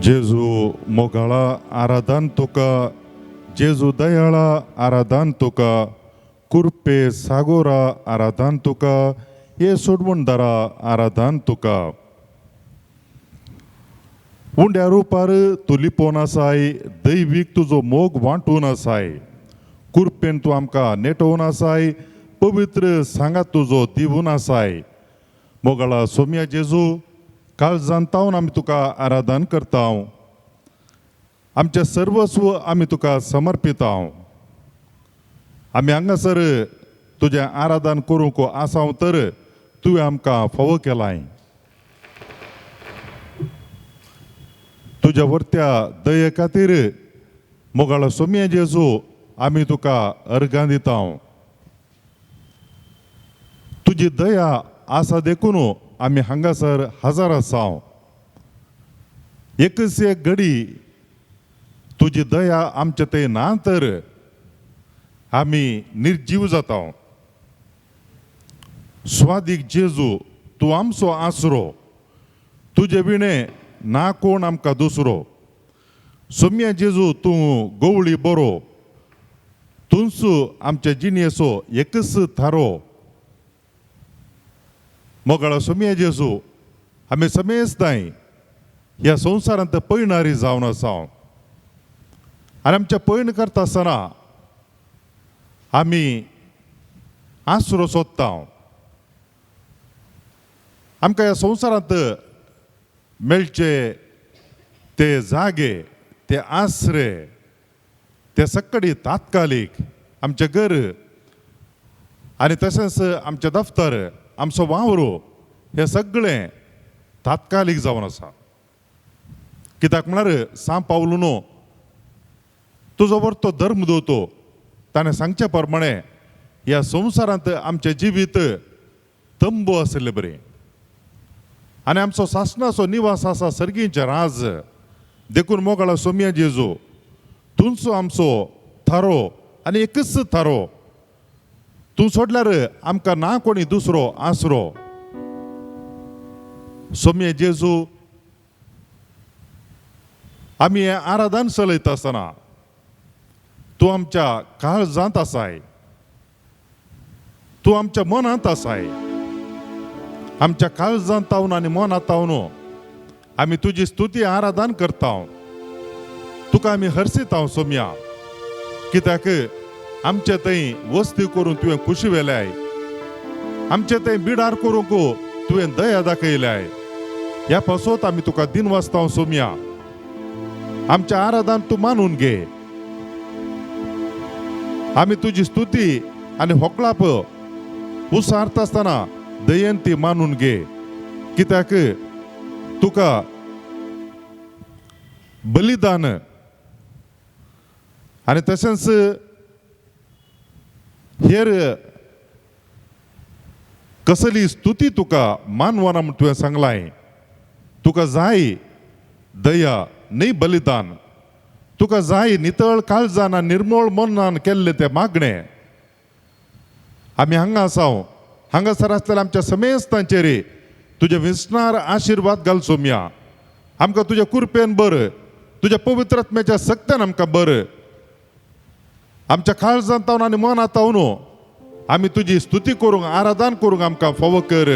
जेजू मोगाळा आराधन तुका, जेजू दयाळा आराधन तुका, कुरपे सागोरा आराधन तुका, हे सोडवणदारा आराधन तुका. उंड्या रुपार तूं लिपोवन आसाय, दैवीक तुजो मोग वांटून आसाय, कुरपेन तूं आमकां नेटोवन आसाय, पवित्र सांगात तुजो दिवून आसाय. मोगाळा सोम्या जेजू, काळजान तावन आमी तुका आराधन करता. आमचें सर्वस्व आमी तुका समर्पिता. आमी हांगासर तुजें आराधन करूंक आसाव तर तुवें आमकां फावो केलाय. तुज्या वरत्या दये खातीर मोगाळा सोम्या जेजू आमी तुका अर्गां दिता. तुजी दया आसा देखून आमी हांगासर हजर आसा. एकच एक घडी तुजी दया आमचे थंय ना तर आमी निर्जीव जाता. स्वादीक जेजू, तूं आमचो आसरो, तुजे विणें ना कोण आमकां दुसरो. सोम्या जेजू तूं गवळी बरो, तूंच आमच्या जिणेचो एकच थारो. मोगाळा सोम्या जेजू, आमी समेस्ताय ह्या संवसारांत पयणारी जावन आसा आनी आमच्या पयण करता आसतना आमी आसरो सोदता. आमकां ह्या संवसारांत मेळचे ते जागे, ते आसरे, ते सक्कडी तात्कालीक. आमचें घर आनी तशेंच आमचें दफ्तर, आमचो वावर हें सगळें तात्कालीक जावन आसा. कित्याक म्हळ्यार सांव पावलू न्हू तुजो वर्तो धर्म दवरतो, ताणें सांगचे प्रमाणे ह्या संवसारांत आमचें जिवीत तंबू आशिल्ले बरें आनी आमचो सासणाचो निवास आसा सर्गींचें राज. देखून मोगाळा सोम्या जेजू, तुमचो आमचो थारो आनी एकच थारो, तूं सोडल्यार आमकां ना कोणी दुसरो आसरो. सोम्या जेजू, आमी हें आराधन चलयता आसतना तूं आमच्या काळजांत आसाय, तूं आमच्या मनांत आसाय. आमच्या काळजांत तावन आनी मनांत तावन आमी तुजी स्तुती आराधन करता, तुका आमी हर्सिता सोम्या. कित्याक आमचे थंय वस्ती करून तुवें खुशी वेल्याय, आमचे थंय बिडार करूंक तुवें दया दाखयल्याय. ह्या पासत आमी तुका दिन वाचता सोम्या. आमच्या आराधन तूं मानून घे. आमी तुजी स्तुती आनी होकळाप उसारता आसतना दयेन ती मानून घे. कित्याक तुका बलिदान आनी तशेंच हेर कसली स्तुती तुका मानवना म्हूण तुवें सांगलाय. तुका जाय दया न्ही बलिदान, तुका जाय नितळ काळजान आनी निर्मळ मनान केल्लें तें मागणें. आमी हांगा आसाव, हांगासर आसलेल्या आमच्या समेस्तांचेर तुज्या विसणार आशिर्वाद घाल सोम्या. आमकां तुज्या कुरपेन बर, तुज्या पवित्र आत्म्याच्या सक्त्यान आमकां बर. आमच्या काळजांत तावन आनी मनांत तावन आमी तुजी स्तुती करूंक आराधन करूंक आमकां फावो कर.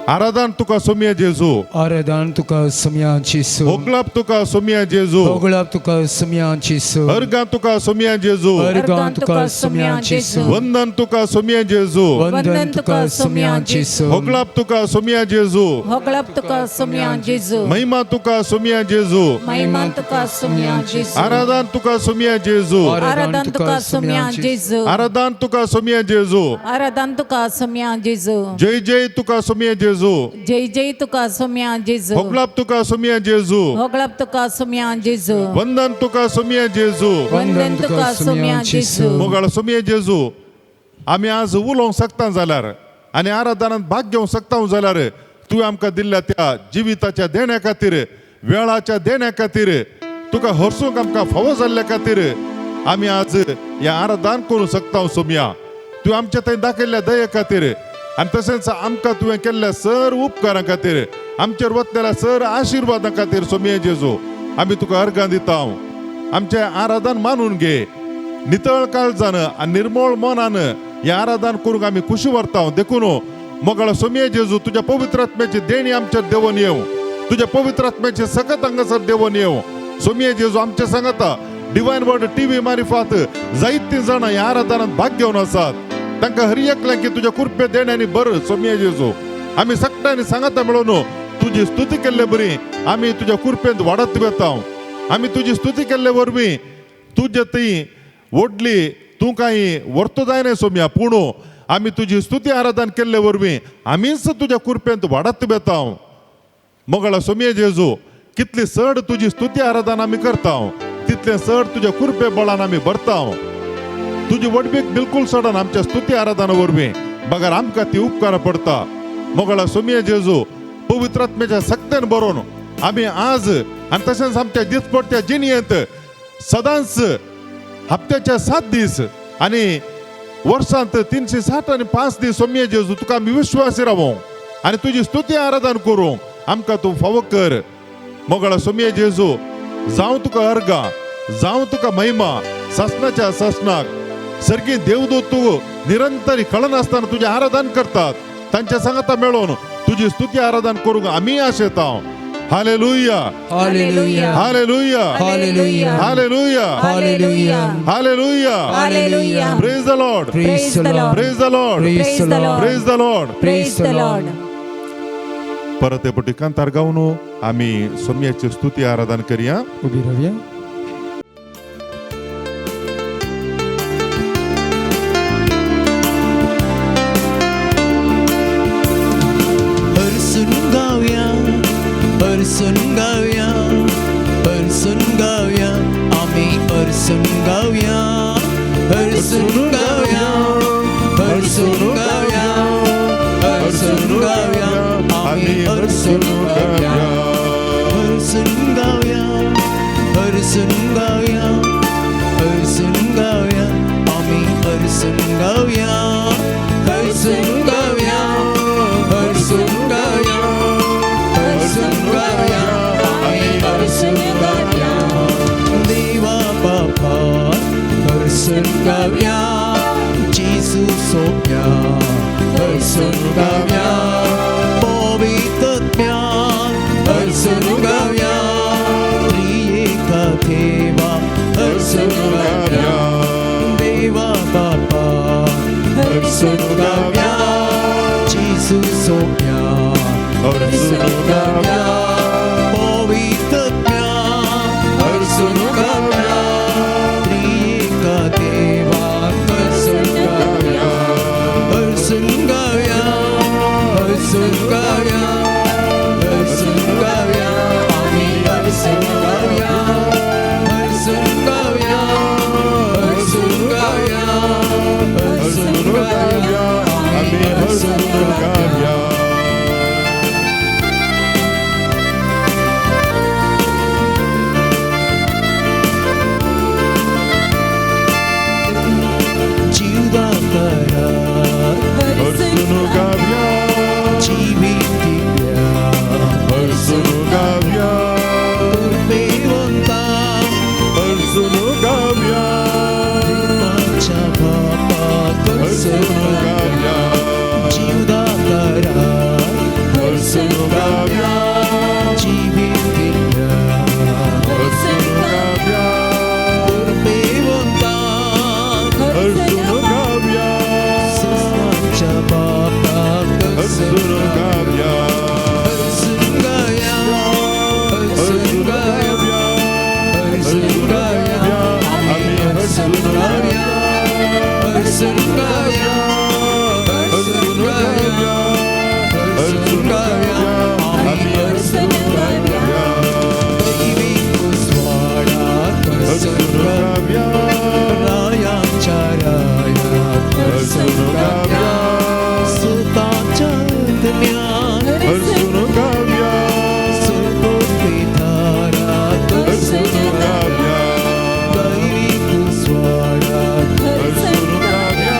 आराधन तुका सोम्या जेजू, आराधन तुका सोम्या जेजू, होगळप तुका सोम्या जेजू, होगळप तुका सोम्या जेजू, अर्गां तुका सोम्या जेजू, अर्गां तुका सोम्या जेजू, वंदन तुका सोम्या जेजू, वंदन तुका सोम्या जेजू, होगळप तुका सोम्या जेजू, होगळप तुका सोम्या जेजू, महिमा तुका सोम्या जेजू, महिमा तुका सोम्या जेजू, आराधन तुका सोम्या जेजू, आराधन तुका सोम्या जेजू, आराधन तुका सोम्या जेजू, आराधन तुका सोम्या जेजू, जय जय तुका सोम्या जेजू, जय जय तुका सोम्या जेजू, होगळप तुका सोम्या जेजू, होगळप तुका सोम्या जेजू, वंदन तुका सोम्या जेजू, वंदन तुका सोम्या जेजू. मोगाळ सोम्या जेजू, आमी आज उलोवंक शकता जाल्यार आनी आराधनांत भाग घेवंक शकता जाल्यार तुवें आमकां दिल्ल्या त्या जिविताच्या देण्या खातीर, वेळाच्या देण्या खातीर, तुका हरसूंक आमकां फावो जाल्ल्या खातीर आमी आज हें आराधन करूंक शकता सोम्या. तुवें आमच्या थंय दाखयल्ल्या दये खातीर आनी तशेंच आमकां तुवें केल्ल्या सर उपकारां खातीर आमचेर वतल्या सर आशिर्वादां खातीर सोमये जेजू आमी तुका अर्गां दिता. आमचें आराधन मानून घे. नितळ काळजान आनी निर्मळ मनान हें आराधन करूंक आमी खुशी व्हरता. देखून मोगाळ सोमये जेजू तुज्या पवित्र आत्म्याची देणी आमचेर देंवोन येवं. तुज्या पवित्र आत्म्याचे सकत हांगासर देंवोन येवं. सोमये जेजू आमच्या सांगता डिवायन वर्ड टीव्ही मारिफात जायतीं जाणां ह्या आराधनांत भाग घेवन आसात. तांकां हर एकल्यांक तुज्या कृपे देण्यांनी बरं सोमये जेजू. आमी सगळ्यांनी सांगता मेळोवन तुजी स्तुती केल्ले बरी आमी तुज्या कृपेंत वाडत वेता. आमी तुजी स्तुती केल्ले वरवीं तुजे थंय व्हडली तूं कांय व्हरतो जायना सोम्या, पूण आमी तुजी स्तुती आराधन केल्ले वरवीं आमीच तुज्या कृपेंत वाडत वेता. मोगाळा सोमये जेजू कितली चड तुजी स्तुती आराधन आमी करता तितलें चड तुज्या कृपे बळान आमी भरता. तुजी वडबीक बिलकुल सोडन आमच्या स्तुती आराधना वरवीं बगर आमकां ती उपकार पडता. मोगाळा सोमये जेजू पवित्र आत्म्याच्या सक्तेन बरोवन आमी आज आनी तशेंच आमच्या दिसपडट्या जिणयेंत सदांच हप्त्याच्या 7 दीस आनी वर्सांत 360 आनी 5 दीस सोमये जेजू तुका आमी विश्वासी रावों आनी तुजी स्तुती आराधन करूं आमकां तूं फावो कर. मोगाळा सोमये जेजू जावं तुका अर्गां, जावं तुका महिमा सासणाच्या सासणाक. सर्गी देवदूत तूं निरंतर कळनासतना तुजें आराधन करतात. तांच्या सांगाता मेळोवन तुजी स्तुती आराधन करूंक आमी आशेता. Hallelujah, hallelujah, hallelujah, hallelujah, hallelujah, hallelujah, hallelujah. Hallelujah. Praise the Lord, praise the Lord, praise the Lord, praise the Lord, praise the Lord. Praise the Lord. परत एपटी कांतार गावन आमी सोम्याची स्तुती आराधन करया. उभी रावया. हरसून गावया, हरसून गावया, हरसून गावया, आमी हरसून गावया, हरसून गावया, हरसून गावया, हरसून गावया, आमी हरसून गावया, हरसून गावया, हरसून गावया, हरसून गावया, आमी हरसून गावया, हरसून गावया, हरसून गावया, हरसून गावया, आमी हरसून गावया. देवा बापा हरसून गावया, जेजू सोप्या हरसून गावया, पवित्र हरसून गावया, त्रिएका देवा हरसून गावया, देवा बापा हरसून गावया, जेजू सोप्या हरसून गावया, पवित्र हरसून गावया, त्रिएका देवा हरसून गावया, हरसून गावया, हरसून गावया, हरसून गावया, आमी हरसून गावया, हरसून गावया, हरसून गावया, हरसून गावया, आमी हरसून गावया. जीवदातारा हरसून गावया, जिवीत दिल्या हरसून गावया, कृपेवंता हरसून गावया, देवाच्या बापा हरसून हरसून गावया, जीवदातारा हरसून गावया, जिवीत दिल्या हरसून गावया, कृपेवंता हरसून गावया, सस्नाच्या बापा हरसून गावया, हरसून गावया, हरसून हरसून गावया, गावया, हरसून गावया, आमी हरसून गावया, हरसून गावया, हरसून गावया, हरसून गावया, आमी हरसून गावया, दैवी कुसवाडा हरसून हरसून गावया, रायाच्या राया हरसून गावया, सुताच्या आत्म्या हरसून गावया, सुकोपेधारा हरसून गावया, दैवी कुसवाडा हरसून गावया,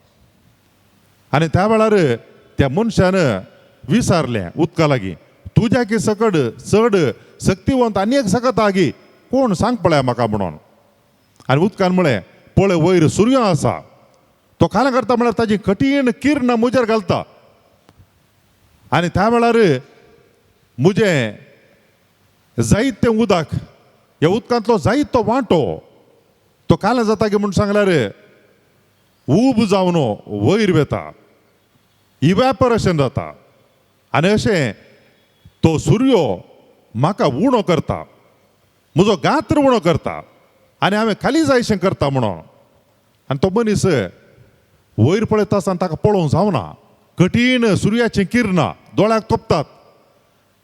आनी त्या वेळार त्या मनशान विचारलें उदका लागीं, तुज्या की सकड चड शक्तिवंत आनी एक सकत आगी कोण सांग पळया म्हाका म्हणून. आनी उदकान म्हळें, पळय वयर सूर्य आसा, तो खाला करता म्हळ्यार ताजी कठीण किरणां म्हजेर घालता आनी त्या वेळार म्हजें जायतें उदक ह्या उदकांतलो जायतो वांटो तो काला जाता की म्हूण सांगल्यार ऊब जावन वयर वेता, इव्हॅपरेशन जाता आनी अशें तो सूर्य म्हाका उणो करता, म्हजो गात्र उणो करता आनी हांवें खाली जायशें करता म्हणून. आनी तो मनीस वयर पळयता आसतना ताका पळोवंक जावना, कठीण सुर्याचीं किरणां दोळ्याक तोपतात,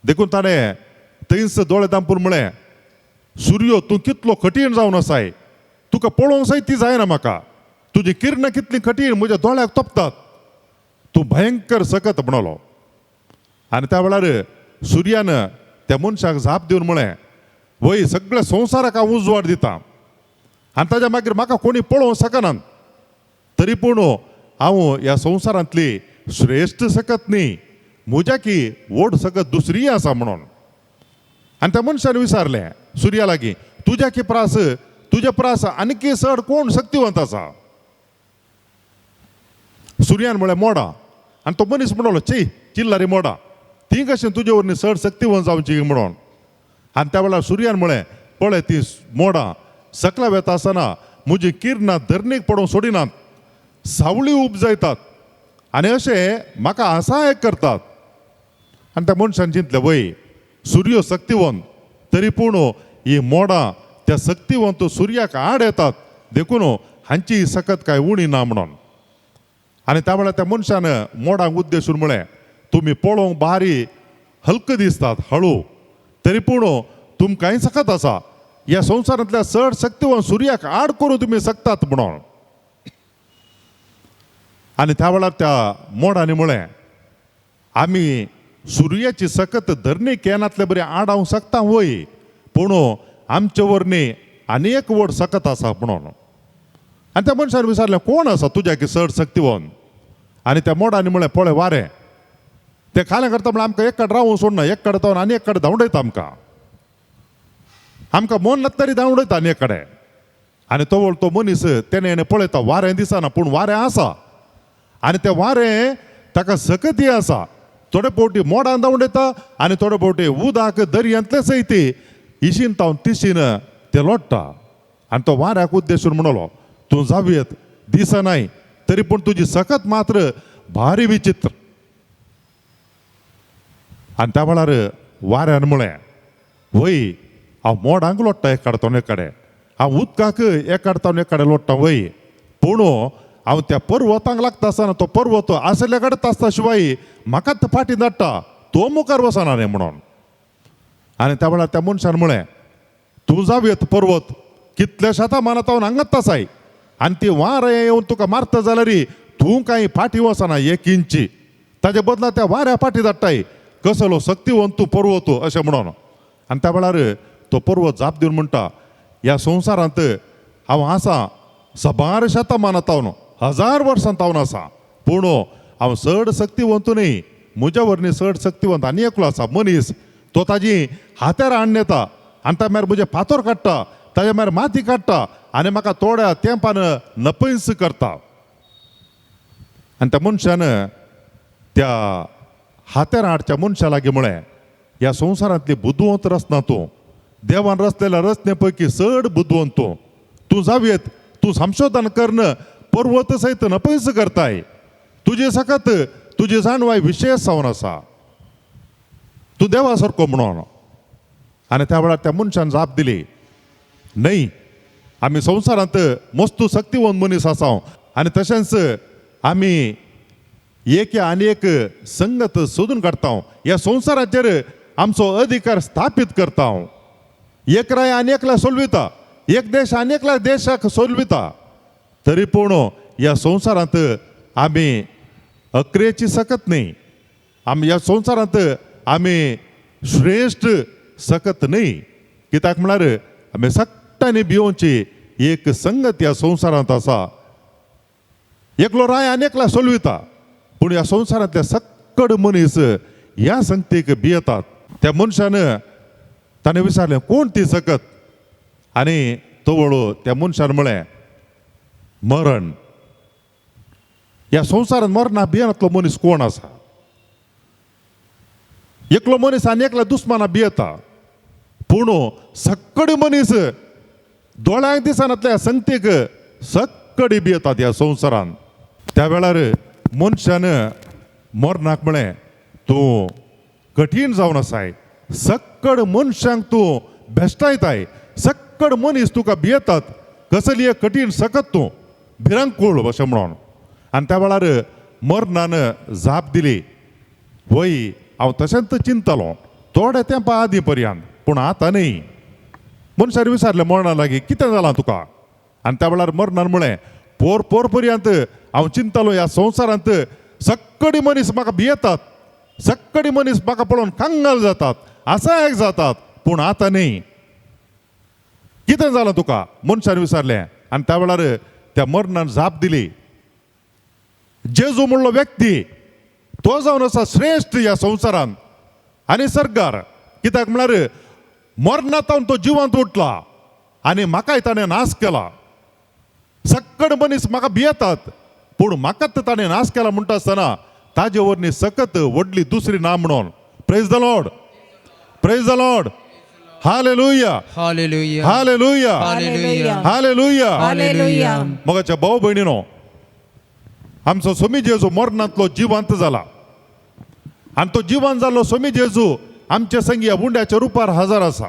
देखून ताणें थंयच दोळे दामपून म्हळें, सूर्य तूं कितलो कठीण जावन आसाय, तुका पळोवंक सयत ती जायना म्हाका, तुजी किरणां कितलीं कठीण म्हज्या दोळ्याक तोपतात, तूं भयंकर सकत म्हणलो. आनी त्या वेळार सुर्यान त्या मनशाक जाप दिवन म्हळें, वय सगळ्या संवसाराक हांव उजवाड दिता आनी ताज्या मागीर म्हाका कोणी पळोवंक शकनात, तरी पूण हांव ह्या संवसारांतली श्रेश्ठ सकत न्ही, म्हज्या की व्हड सकत दुसरीय आसा म्हणून. आनी त्या मनशान विचारलें सुर्या लागीं, तुज्या की प्रास तुज्या प्रास आनीक चड कोण शक्तिवंत आसा? सुर्यान म्हळें मोडा. आनी तो मनीस म्हणलो, ची चिल्लारी मोडा, ती कशें तुजे वरवीं चड शक्तिवंत जावची म्हणून. आनी त्या वेळार सुर्यान म्हळें, पळय ती मोडां सकला वेता आसतना म्हजी किरणां धरणीक पडोवंक सोडिनात, सावळी उपजयतात आनी अशें म्हाका असहाय करतात. आनी त्या मनशान चिंतलें, वय सूर्य शक्तिवंत तरी पूण ही मोडां त्या शक्तिवंत सुर्याक आड येतात, देखून हांची सकत काय उणी ना म्हणून. आनी त्या वेळार त्या मनशान मोडांक उद्देशून म्हळें, तुमी पळोवंक बारी हलक दिसतात हळू, तरी पूण तुमकांय सकत आसा, ह्या संवसारांतल्या चड शक्तिवंत सुर्याक आड करून तुमी शकतात म्हणून. आनी त्या वेळार त्या मोडांनी म्हळें, आमी सुर्याची सकत धरणी केनातले बरी आडावंक शकता वय, पूण आमचे वरनी आनी एक व्हड सकत आसा म्हणून. आनी त्या मनशान विचारलें, कोण आसा तुज्या की चड शक्तिवंत? आनी त्या मोडांनी म्हळें, पळय वारें तें खालें करता म्हळ्यार आमकां एक कडेन रावूंक सोडना, एक कडेन रावन आनी एक कडेन धांवडयता आमकां, आमकां मन लागता तरी धांवडयता आनी एक कडेन. आनी तो तो मनीस तेणें हेणें पळयता, वारें दिसना पूण वारें आसा आनी तें वारें ताका सकती आसा, थोडे फावटी मोडान धांवडयता आनी थोडे फावटी उदक दर्यांतलें सयत इशीन तावन तिशीन तें लोट्टा. आनी तो वाऱ्याक उद्देशून म्हणलो, तूं जावयेत दिसनाय तरी पूण तुजी सकत मात्र भारी विचित्र. आनी त्या वेळार वाऱ्यान म्हळें, वय हांव मोडांक लोट्टा एक कडेन एक कडेन, हांव उदकाक एक कडेन एक कडेन लोट्टा वय, पूण हांव त्या पर्वतांक लागता आसतना तो पर्वत आसल्या कडेन आसता शिवाय म्हाकाच फाटीं धाडटा, तो मुखार वचना न्ही म्हणून. आनी त्या वेळार त्या मनशान म्हळें, तूं जावयेत पर्वत कितल्या शतमानात हांव हांगाच आसाय आनी ती वारें येवन तुका मारता जाल्यार तूं कांय फाटीं वचना एक इंची, ताजे बदला त्या वाऱ्या फाटीं धाडटाय, कसलो शक्तिवंत तूं पर्वत अशें म्हणून. आनी त्या वेळार तो पर्वत जाप दिवन म्हणटा, ह्या संवसारांत हांव आसा सबार शतमानात हांव 1000 वर्सां तावन आसा, पूण हांव चड शक्तिवंत न्ही, म्हज्या वरवीं चड शक्तिवंत आनी एकलो आसा मनीस, तो ताजी हात्यार हाडून येता आनी ताज्या मागीर म्हजें फातोर काडटा, ताज्या मागीर माती काडटा आनी म्हाका थोड्या तेंपान नपयस करता. आनी त्या मनशान त्या हात्यार हाडच्या मनशा लागीं म्हळें, ह्या संवसारांतली बुदवंत रचना तूं, देवान रचलेल्या रचने पैकी चड बुदवंत तूं, तूं जावयेत तूं संशोधन करून पर्वत सयत नपयस करताय, तुजे सकत तुजी जाणवाय विशेश जावन आसा, तूं देवा सारको म्हणून. आनी त्या वेळार त्या मनशान जाप दिली, न्हय आमी संवसारांत मस्तू शक्तिवंत मनीस आसा आनी तशेंच आमी एक आनी एक संगत सोदून काडटा, ह्या संवसाराचेर आमचो अधिकार स्थापीत करता, एक राय आनी एकला सोलविता, एक देश आनी एकल्या देशाक सोलविता, तरी पूण ह्या संवसारांत आमी अक्रेची सकत न्ही, आमी ह्या संवसारांत आमी श्रेश्ठ सकत न्ही, कित्याक म्हळ्यार आमी सगळ्यांनी भिवची एक संगत ह्या संवसारांत आसा, एकलो राय आनी एकला सोलविता, पूण ह्या संवसारांतले सक्कड मनीस ह्या संगतीक भियेतात. त्या मनशान ताणें विचारलें कोण ती सकत? आनी तवळ त्या मनशान म्हळें मरण. ह्या संवसारांत मरणा भियेनातलो मनीस कोण आसा? एकलो मनीस आनी एकल्या दुस्माना भियेता, पूण सक्कडी मनीस दोळ्यांक दिसनातल्या संगतीक सक्कडी भियेतात ह्या संवसारांत. त्या वेळार मनशान मरणाक म्हळें तूं कठीण जावन आसाय, सक्कड मनशांक तूं भेश्टायताय, सक्कड मनीस तुका भियेतात, कसली एक कठीण सकत तूं भिरांकूळ अशें म्हणून. आनी त्या वेळार मरणान जाप दिली, वय हांव तशेंच चिंतलो थोड्या तेंपा आदीं पर्यंत, पूण आतां न्ही. मनशान विचारलें मरणा लागीं कितें जालां तुका? आनी त्या वेळार मरणान म्हळें पोर पोर पर्यंत हांव चिंतलो ह्या संवसारांत सक्कडी मनीस म्हाका भियेतात, सक्कडी मनीस म्हाका पळोवन कंगाल जातात, असायक जातात, पूण आतां न्ही. कितें जालां तुका? मनशान विचारलें. आनी त्या वेळार त्या मरणान जाप दिली, जेजू म्हणलो व्यक्ती तो जावन आसा श्रेश्ठ ह्या संवसारांत आनी सरकार, कित्याक म्हळ्यार मरणांत तो जिवांत उठला आनी म्हाकाय ताणें नाश केला. सक्कड मनीस म्हाका भियेतात, पूण म्हाकाच ताणें नाश केला म्हणटा आसतना ताजे वरवीं सकत व्हडली दुसरी ना म्हणून. Praise the Lord, praise the Lord, hallelujah, hallelujah, hallelujah, hallelujah, hallelujah. Hallelujah. मोगाच्या भाव भयणीनो, आमचो सोमी जेजू मरणांतलो जिवंत जाला आनी तो जिवंत जाल्लो सोमी जेजू आमच्या संगी ह्या उंड्याच्या रुपार हजर आसा.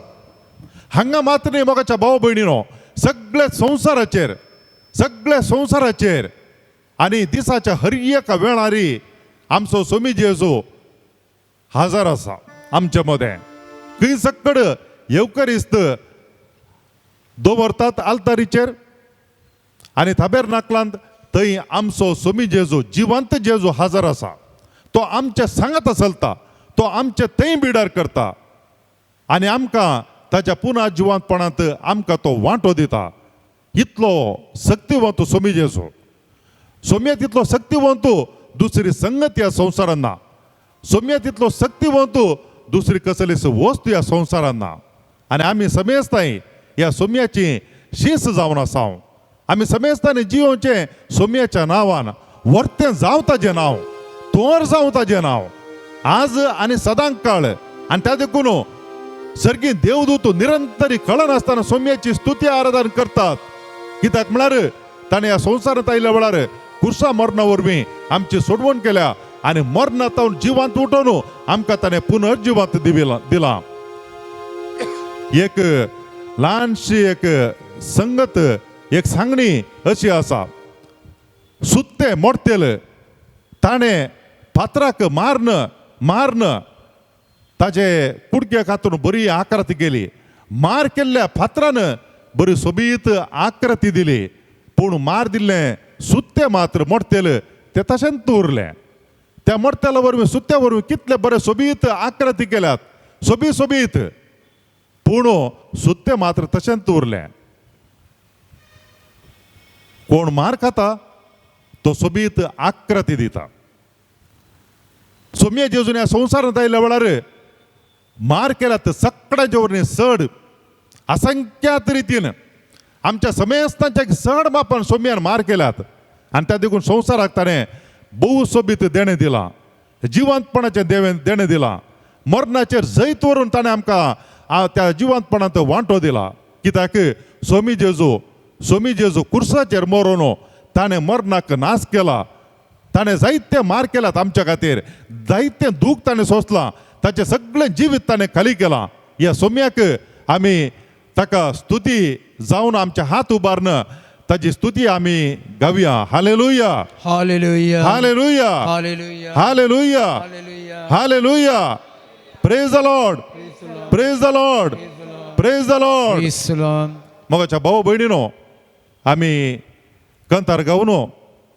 हांगा मात्र न्ही मोगाच्या भाव भयणीनो, सगळ्या संवसाराचेर, सगळ्या संवसाराचेर आनी दिसाच्या हर एका वेळारी आमचो सोमी जेजू हजर आसा आमच्या मदें. खंय सक्कड येवकरिस्त दवरतात आल्तारीचेर आनी थाबेर नाकलांत थंय आमचो सोमी जेजू जिवंत जेजू हजर आसा. तो आमच्या सांगात चलता, तो आमचे थंय बिडार करता आनी आमकां ताच्या पुनः जिवंतपणांत आमकां तो वांटो दिता. इतलो सक्तिवंत सोमी जेजू, सोम्या तितलो सक्तिवंत दुसरी संगत ह्या संवसारांत ना. सोम्या तितलो सक्तिवंत दुसरी कसलीच वस्तू ह्या संवसारांत ना. आनी आमी समेस्ताय ह्या सोम्याची शीस जावन आसा. आमी समेस्तांनी जियोवचें सोम्याच्या नांवान, वर्तें जावं ताजें नांव, तोर जावं ताजें नांव आज आनी सदांच काळ. आनी त्या देखून सर्गी देवदूत निरंतरी कळनासतना सोम्याची स्तुती आराधन करतात. कित्याक म्हळ्यार ताणें ह्या संवसारांत आयिल्ल्या वेळार कुर्सा मरणा वरवीं आमची सोडवण केल्या आनी मरणांत जिवांत उठोवन आमकां ताणें पुनर्जिवांत दिलां. एक ल्हानशी एक संगत, एक सांगणी अशी आसा, सुत्ते मोडतेल ताणें फातराक माਰਨ माਰਨ ताजे कुडक्या कातून बरी आकृती केली. मार केल्ल्या फातरान बरी सोबीत आकृती दिली, पूण मार दिल्लें सुत्ते मात्र मोडतेल ते तशेंच उरलें. त्या मोडतेला वरवीं सुत्या वरवीं कितले बरे सोबीत आकृती केल्यात, सोबीत सोबीत, पूण सुत्ते मात्र तशेंच उरलें. कोण मार खाता तो सोबीत आकृती दिता. सोम्या जेजून ह्या संवसारांत आयिल्ल्या वेळार मार केल्यात सगळ्यांच्या वरवीं चड असंख्यात रितीन आमच्या समेस्तांच्या चड मापान सोम्यान मार केल्यात आनी त्या देखून संवसाराक ताणें भोव सोबीत देणें दिलां, जिवंतपणाचें देणें दिलां. मरणाचेर जैत व्हरून ताणें आमकां त्या जिवंतपणांत वांटो दिला. कित्याक सोमी जेजू, सोमी जेजू कुर्साचेर मरोन ताणें मरणाक नाश केला. ताणें जायते मार केल्यात आमच्या खातीर, जायते दूख ताणें सोंसलां, ताचें सगळें जिवीत ताणें खाली केलां. ह्या सोम्याक आमी ताका स्तुती जावन आमचे हात उबारून ताची स्तुती आमी गावया. Hallelujah, hallelujah, hallelujah, hallelujah, hallelujah, hallelujah. Hallelujah. Praise the Lord, praise the Lord, praise the Lord. Praise the Lord. मोगाच्या भाऊ भयणीनो, आमी कंतार गावन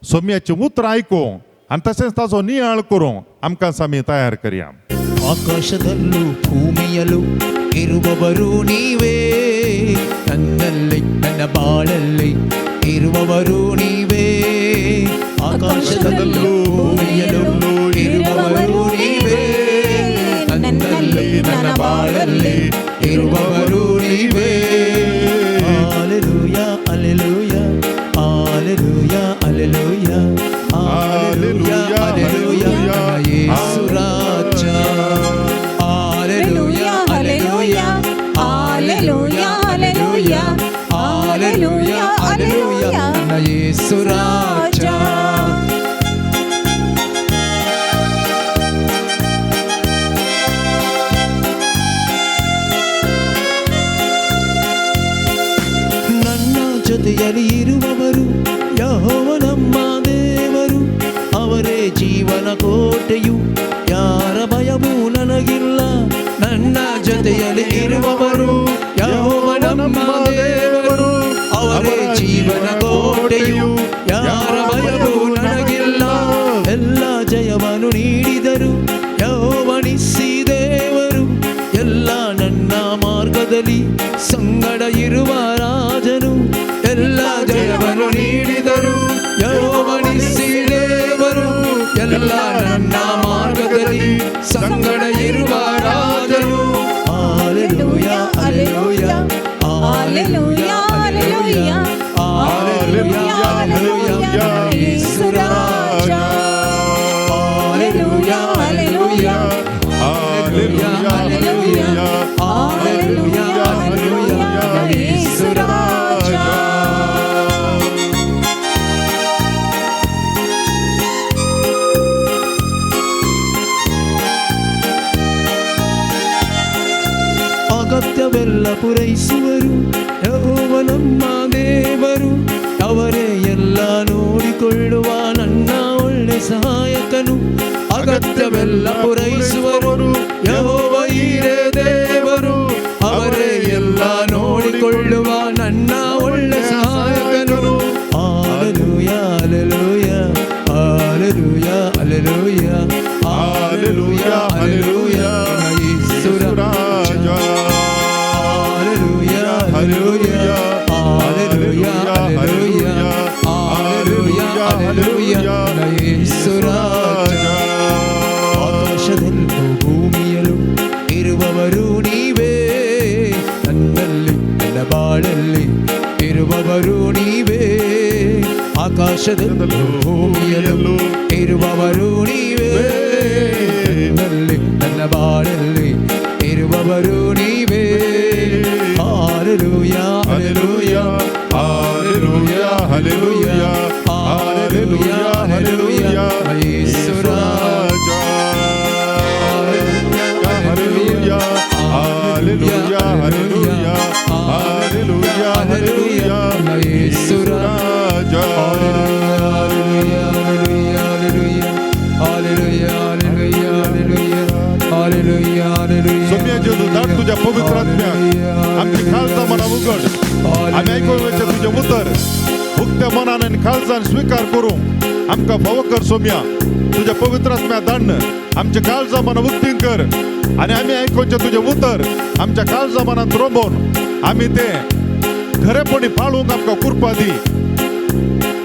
सोम्याची उतरां आयकूंक आनी तशेंच ताचो नियाळ करूंक आमकां आमी तयार करया. ಆಕಾಶದಲ್ಲೂ ಭೂಮಿಯಲ್ಲೂ ಇರುವವರು ನೀವೇ, ನನ್ನಲ್ಲಿ ನನ್ನ ಬಾಳಲ್ಲಿ ಇರುವವರು ನೀವೇ. ಆಕಾಶದಲ್ಲೂ ಭೂಮಿಯಲ್ಲೂ ಇರುವವರು ನೀವೇ, ನನ್ನಲ್ಲಿ ನನ್ನ ಬಾಳಲ್ಲಿ ಇರುವವರು ನೀವೇ. Hallelujah, hallelujah, hallelujah, hallelujah, hallelujah, hallelujah, ನನ್ನ ಯೇಸು ರಾಜ. Hallelujah, hallelujah, hallelujah, hallelujah, hallelujah, hallelujah, ನನ್ನ ಯೇಸು ರಾಜ. ನನ್ನ ಜೊತೆಯಲ್ಲಿ ಇರುವವರು ಯೆಹೋವ ನಮ್ಮ ದೇವರು, ಅವರೇ ಜೀವನ ಕೋಟೆಯು, ಯಾರ ಭಯವೂ ನನಗಿಲ್ಲ. ನನ್ನ ಜೊತೆಯಲ್ಲಿ ಇರುವವರು ಯೆಹೋವ ನಮ್ಮ ದೇವರು, ಅವರೇ ಜೀವನ ಕೋಟೆಯು, ಯಾರ ಭಯವೂ ನನಗಿಲ್ಲ. ಎಲ್ಲ ಜಯವನ್ನು ನೀಡಿದರು ಯೆಹೋವನಿಸಿ ದೇವರು, ಎಲ್ಲ ನನ್ನ ಮಾರ್ಗದಲ್ಲಿ ಸಂಗಡ ಇರುವ ರಾಜನು. ಎಲ್ಲ ಜಯವನ್ನು ನೀಡಿದರು ಯೆಹೋವನಿಸಿ ದೇವರು, ಎಲ್ಲ ನನ್ನ ಮಾರ್ಗದಲ್ಲಿ ಸಂಗಡ ಇರುವ ರಾಜನು. Hallelujah, hallelujah, hallelujah, hallelujah, hallelujah, hallelujah, ಯೇಸು ರಾಜ. Hallelujah, hallelujah, hallelujah, hallelujah, hallelujah, ಯೇಸು ರಾಜ. ಅಗತ್ಯವೆಲ್ಲ ಪೂರೈಸುವರು ಯೆಹೋವ ನಮ್ಮ ದೇವರು, ಅವರೇ ಎಲ್ಲ ನೋಡಿಕೊಳ್ಳುವ ನನ್ನ ಒಳ್ಳೆ ಸಹಾಯಕನು. ಅಗತ್ಯವೆಲ್ಲ ಪೂರೈಸುವರು ಯೆಹೋವ ಈರೇ ದೇವರು, ಅವರೇ ಎಲ್ಲ ನೋಡಿಕೊಳ್ಳುವ ನನ್ನ ಒಳ್ಳೆ ಸಹಾಯಕನು. Hallelujah, hallelujah, hallelujah, hallelujah, hallelujah, hallelujah, ಯೇಸು ರಾಜ. Hallelujah, hallelujah, hallelujah, hallelujah, hallelujah, hallelujah, ಯೇಸು ರಾಜ. ಆಕಾಶದಲ್ಲೂ ಭೂಮಿಯಲ್ಲೂ ಇರುವವರು ನೀವೇ, ನನ್ನಲ್ಲಿ ನನ್ನ ಬಾಳಲ್ಲಿ ಇರುವವರು ನೀವೇ. ಆಕಾಶದಲ್ಲೂ ಭೂಮಿಯಲ್ಲೂ ಇರುವವರು ನೀವೇ, ನನ್ನಲ್ಲಿ ನನ್ನ ಬಾಳಲ್ಲಿ ಇರುವವರು ನೀವೇ. Hallelujah, hallelujah, hallelujah, hallelujah, hallelujah, hallelujah, ಯೇಸು ರಾಜ. Hallelujah, hallelujah, hallelujah, hallelujah, hallelujah, ಯೇಸು ರಾಜ. Hallelujah, hallelujah, hallelujah, hallelujah, hallelujah, hallelujah. Saumya जेजू धाड तुझ्या पवित्र आत्म्याक आमची खालचा मना उघड, आमी आयकुपाचें तुजें उतर उक्त्या मनान आनी काळजान स्विकार करूंक आमकां फावो कर. सोम्या, तुज्या पवित्र आत्म्या धाडन आमच्या काळजा मनां उक्तीं कर आनी आमी आयकुचें तुजें उतर आमच्या काळजा मनांत रोमोवन आमी तें खरेपणी पाळूंक आमकां कृपा दी.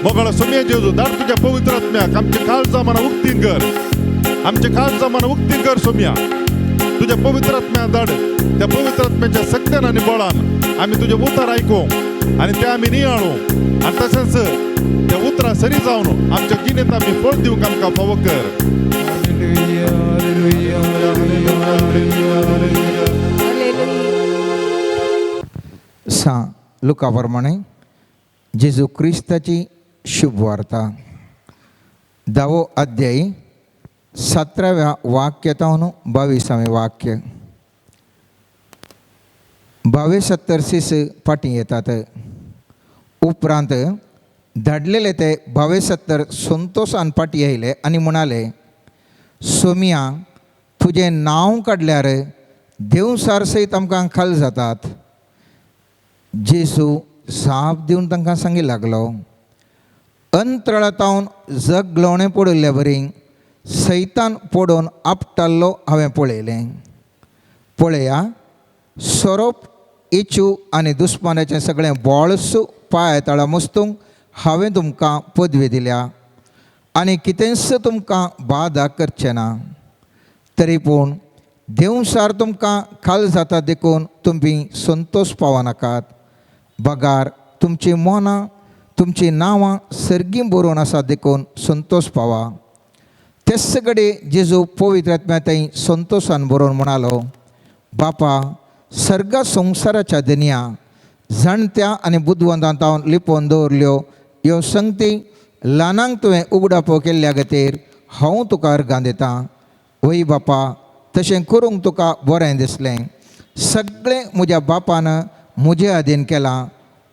मोगाळ सोम्या जेजू, धाड तुज्या पवित्र आत्म्याक आमच्या काळजा मनां उक्तीं कर, आमच्या काळजा मनां उक्तीं कर. सोम्या, तुज्या पवित्र आत्म्या धाड, त्या पवित्र आत्म्याच्या सक्त्यान आनी बळान आमी तुजें उतर आयकूं आनी तें आमी नियाळूं आनी तशेंच त्या उतरां सरी जावन आमच्या जिणेंत आमी फळ दिवंक आमकां फावो कर. Hallelujah, hallelujah, hallelujah, hallelujah. सा लुका प्रमाणे जेजू क्रिस्ताची शुभ वार्ता, धावो अध्यायी, 17व्या वाक्यतावन 22वें वाक्य. 72 सीस फाटीं येतात. उपरांत धाडलेले ते 72 संतोशान फाटीं आयले आनी म्हणाले, सोमिया, तुजें नांव काडल्यार देवसार सयत आमकां खाल जातात. जेजू जाप दिवन तांकां सांगी लागलो, अंतराळांत जग गलोवणें पडिल्ले बरी सैतान पडोवन आपटाल्लो हांवें पळयलें. पळया, सोरोप, इचू आनी दुस्मानाचें सगळें बोळस पांय तळा मुस्तूंक हांवें तुमकां पदवी दिल्या आनी कितेंच तुमकां बादा करचें ना. तरी पूण देवसार तुमकां खाल जाता देखून तुमी संतोश पावनाकात. बगार तुमचीं मनां तुमचीं नांवां सर्गीं बरोवन आसा देखून संतोश पावा. तेच कडेन जेजू पवित्र आत्म्या थंय संतोशान बरोवन म्हणालो, बापा सर्गा संवसाराच्या दनया जाणत्या आनी बुदवंतां लिपोवन दवरल्यो ह्यो संगती ल्हानांक तुवें उगडापो केल्ल्या खातीर हांव तुका अर्गां दितां. वय बापा, तशें करूंक तुका बरें दिसलें. सगळें म्हज्या बापान म्हजे अधीन केलां.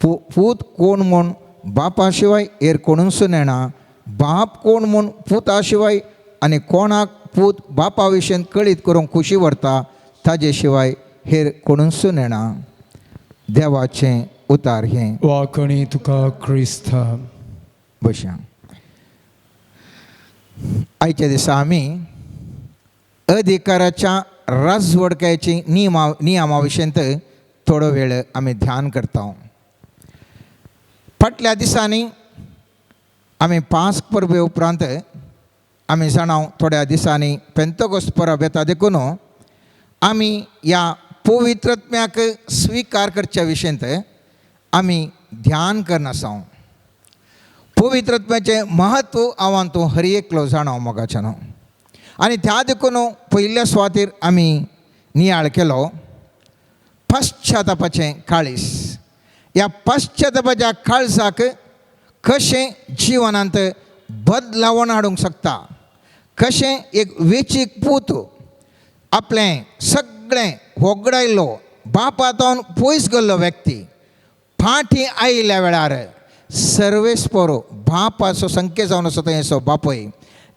पूत कोण म्हूण बापा शिवाय हेर कोणूच नेणा, बाप कोण म्हूण पुता शिवाय आनी कोणाक पूत बापा विशीं कळीत करूंक खुशी व्हरता ताजे शिवाय हेर कोणूच नेणा. देवाचें उतार हें. वाकणी तुका क्रिस्ता. बशा आयच्या दिसा आमी अधिकाराच्या राजवडकायची नियमा विशयंत थोडो वेळ आमी ध्यान करता. फाटल्या दिसांनी आमी पांच परबे उपरांत आमी जाणां थोड्या दिसांनी पेंतकोस्त परब येता देखून आमी ह्या पवित्रत्म्याक स्विकार करच्या विशयंत आमी ध्यान करनासांव. पवित्रत्म्याचें म्हत्व हांव तूं हर एकलो जाणां मोगाच्यान. आनी त्या देखून पयल्या सुवातेर आमी नियाळ केलो पश्चातापाचें काळीस. ह्या पश्चातापाच्या काळजाक कशें जिवनांत बदलावण हाडूंक शकता, कशें एक वेचीक पूत आपलें सगळें होगडायल्लो बापातावन पयस गेल्लो व्यक्ती फाटीं आयिल्ल्या वेळार सर्वेस्पोर बापाचो संकेत जावन आसा थंयसो बापय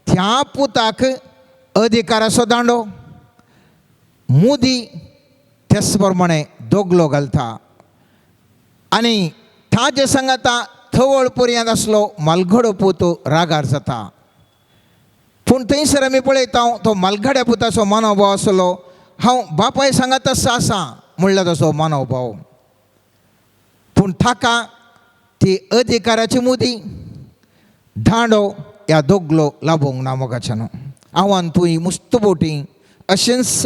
त्या पुताक अधिकाराचो दांडो मुदी तेच प्रमाणे दोगलो घालता आनी ताजे सांगाता थवळ पर्यंत आसलो मालघडो पूत रागार जाता. पूण थंयसर आमी पळयता तो मालघड्या पुताचो मनोभाव आसलो हांव बापाय सांगात आसा म्हणल्यार तसो मनोभाव. पूण ताका ती अधिकाराची मुदी दांडो ह्या दोगलो लाबोवंक ना मोगाच्यान. हांव तुंय मुस्त बोटी अशेंच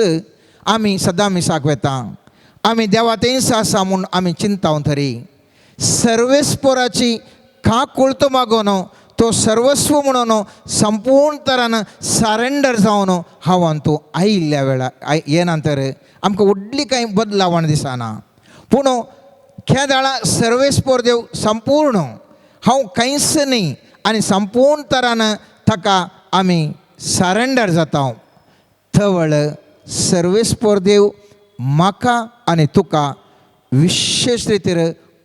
आमी सदां मिसाक वेता, आमी देवा तेंच आसा म्हूण आमी चिंताव तरी सर्वेस्पोराची काकुळतो मागोन तो सर्वस्व म्हणून संपूर्ण तरान सरेंडर जावन हांव तूं आयिल्ल्या वेळार ये नंतर आमकां व्हडली कांय बदलावण दिसना. पूण खेदाळा सर्वेस्पोर देव संपूर्ण हांव कांयच न्ही आनी संपूर्ण तरान ताका आमी सरेंडर जाता. थवळ सर्वेस्पोर देव म्हाका आनी तुका विशेश रितीर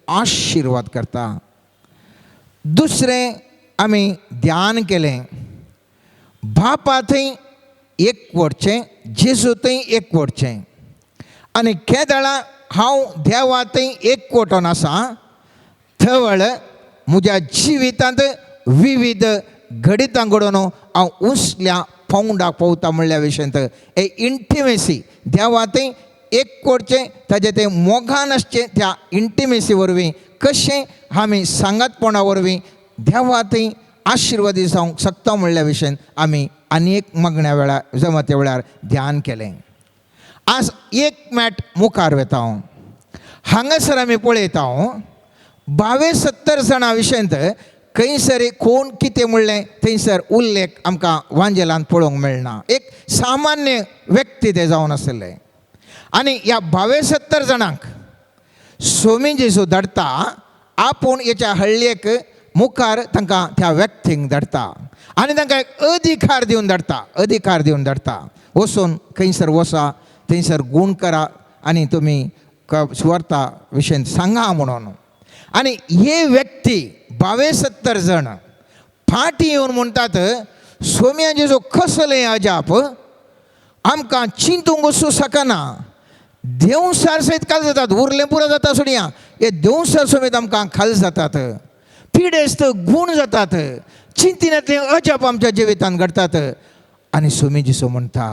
आशिर्वाद करता. दुसरें आमी ध्यान केलें बापा थंय एकवटचें, जेजू थंय एकवटचें आनी केदळा हांव देवा थंय एकवटोन आसा थवळ म्हज्या जिवितांत विविध घडितां घडोवन हांव उंचल्या पावंडाक पावता म्हणल्या विशयांत हे इंटिमेसी देवा थंय एकवटचें ताजें तें मोगान आसचें त्या इंटिमेसी वरवीं कशें आमी सांगातपणा वरवीं देवा थंय आशिर्वादी जावंक शकता म्हणल्या विशयान आमी आनी एक मागण्या वेळार जमाते वेळार ध्यान केलें. आज एक मॅट मुखार वेता हांव हांगासर आमी पळयता 72 जाणां विशयांत खंयसर कोण कितें म्हणलें थंयसर उल्लेख आमकां वांजेलान पळोवंक मेळना. एक सामान्य व्यक्ती ते जावन आशिल्ले आनी ह्या 72 जाणांक सोमी जेजू धाडटा आपूण हेच्या हळ्ळेक मुखार तांकां त्या व्यक्तींक धाडटा आनी तांकां एक अधिकार दिवन धाडटा, अधिकार दिवन धाडटा वचून खंयसर वसा थंयसर गूण करा आनी तुमी सुवार्ता विशयन सांगा म्हणून. आनी हे व्यक्ती 72 जाण फाटीं येवन म्हणटात सोम्या जेजू कसलें अजाप आमकां चिंतूंक वचूं शकना. देंवसार सयत खाल जातात, उरलें पुरो जाता सोडया, हे देंवसार समेत आमकां खाल जातात, पिडेस्त गूण जातात, चिंतिनातलें अजाप आमच्या जिवितांत घडटात. आनी सोमी जेजू म्हणटा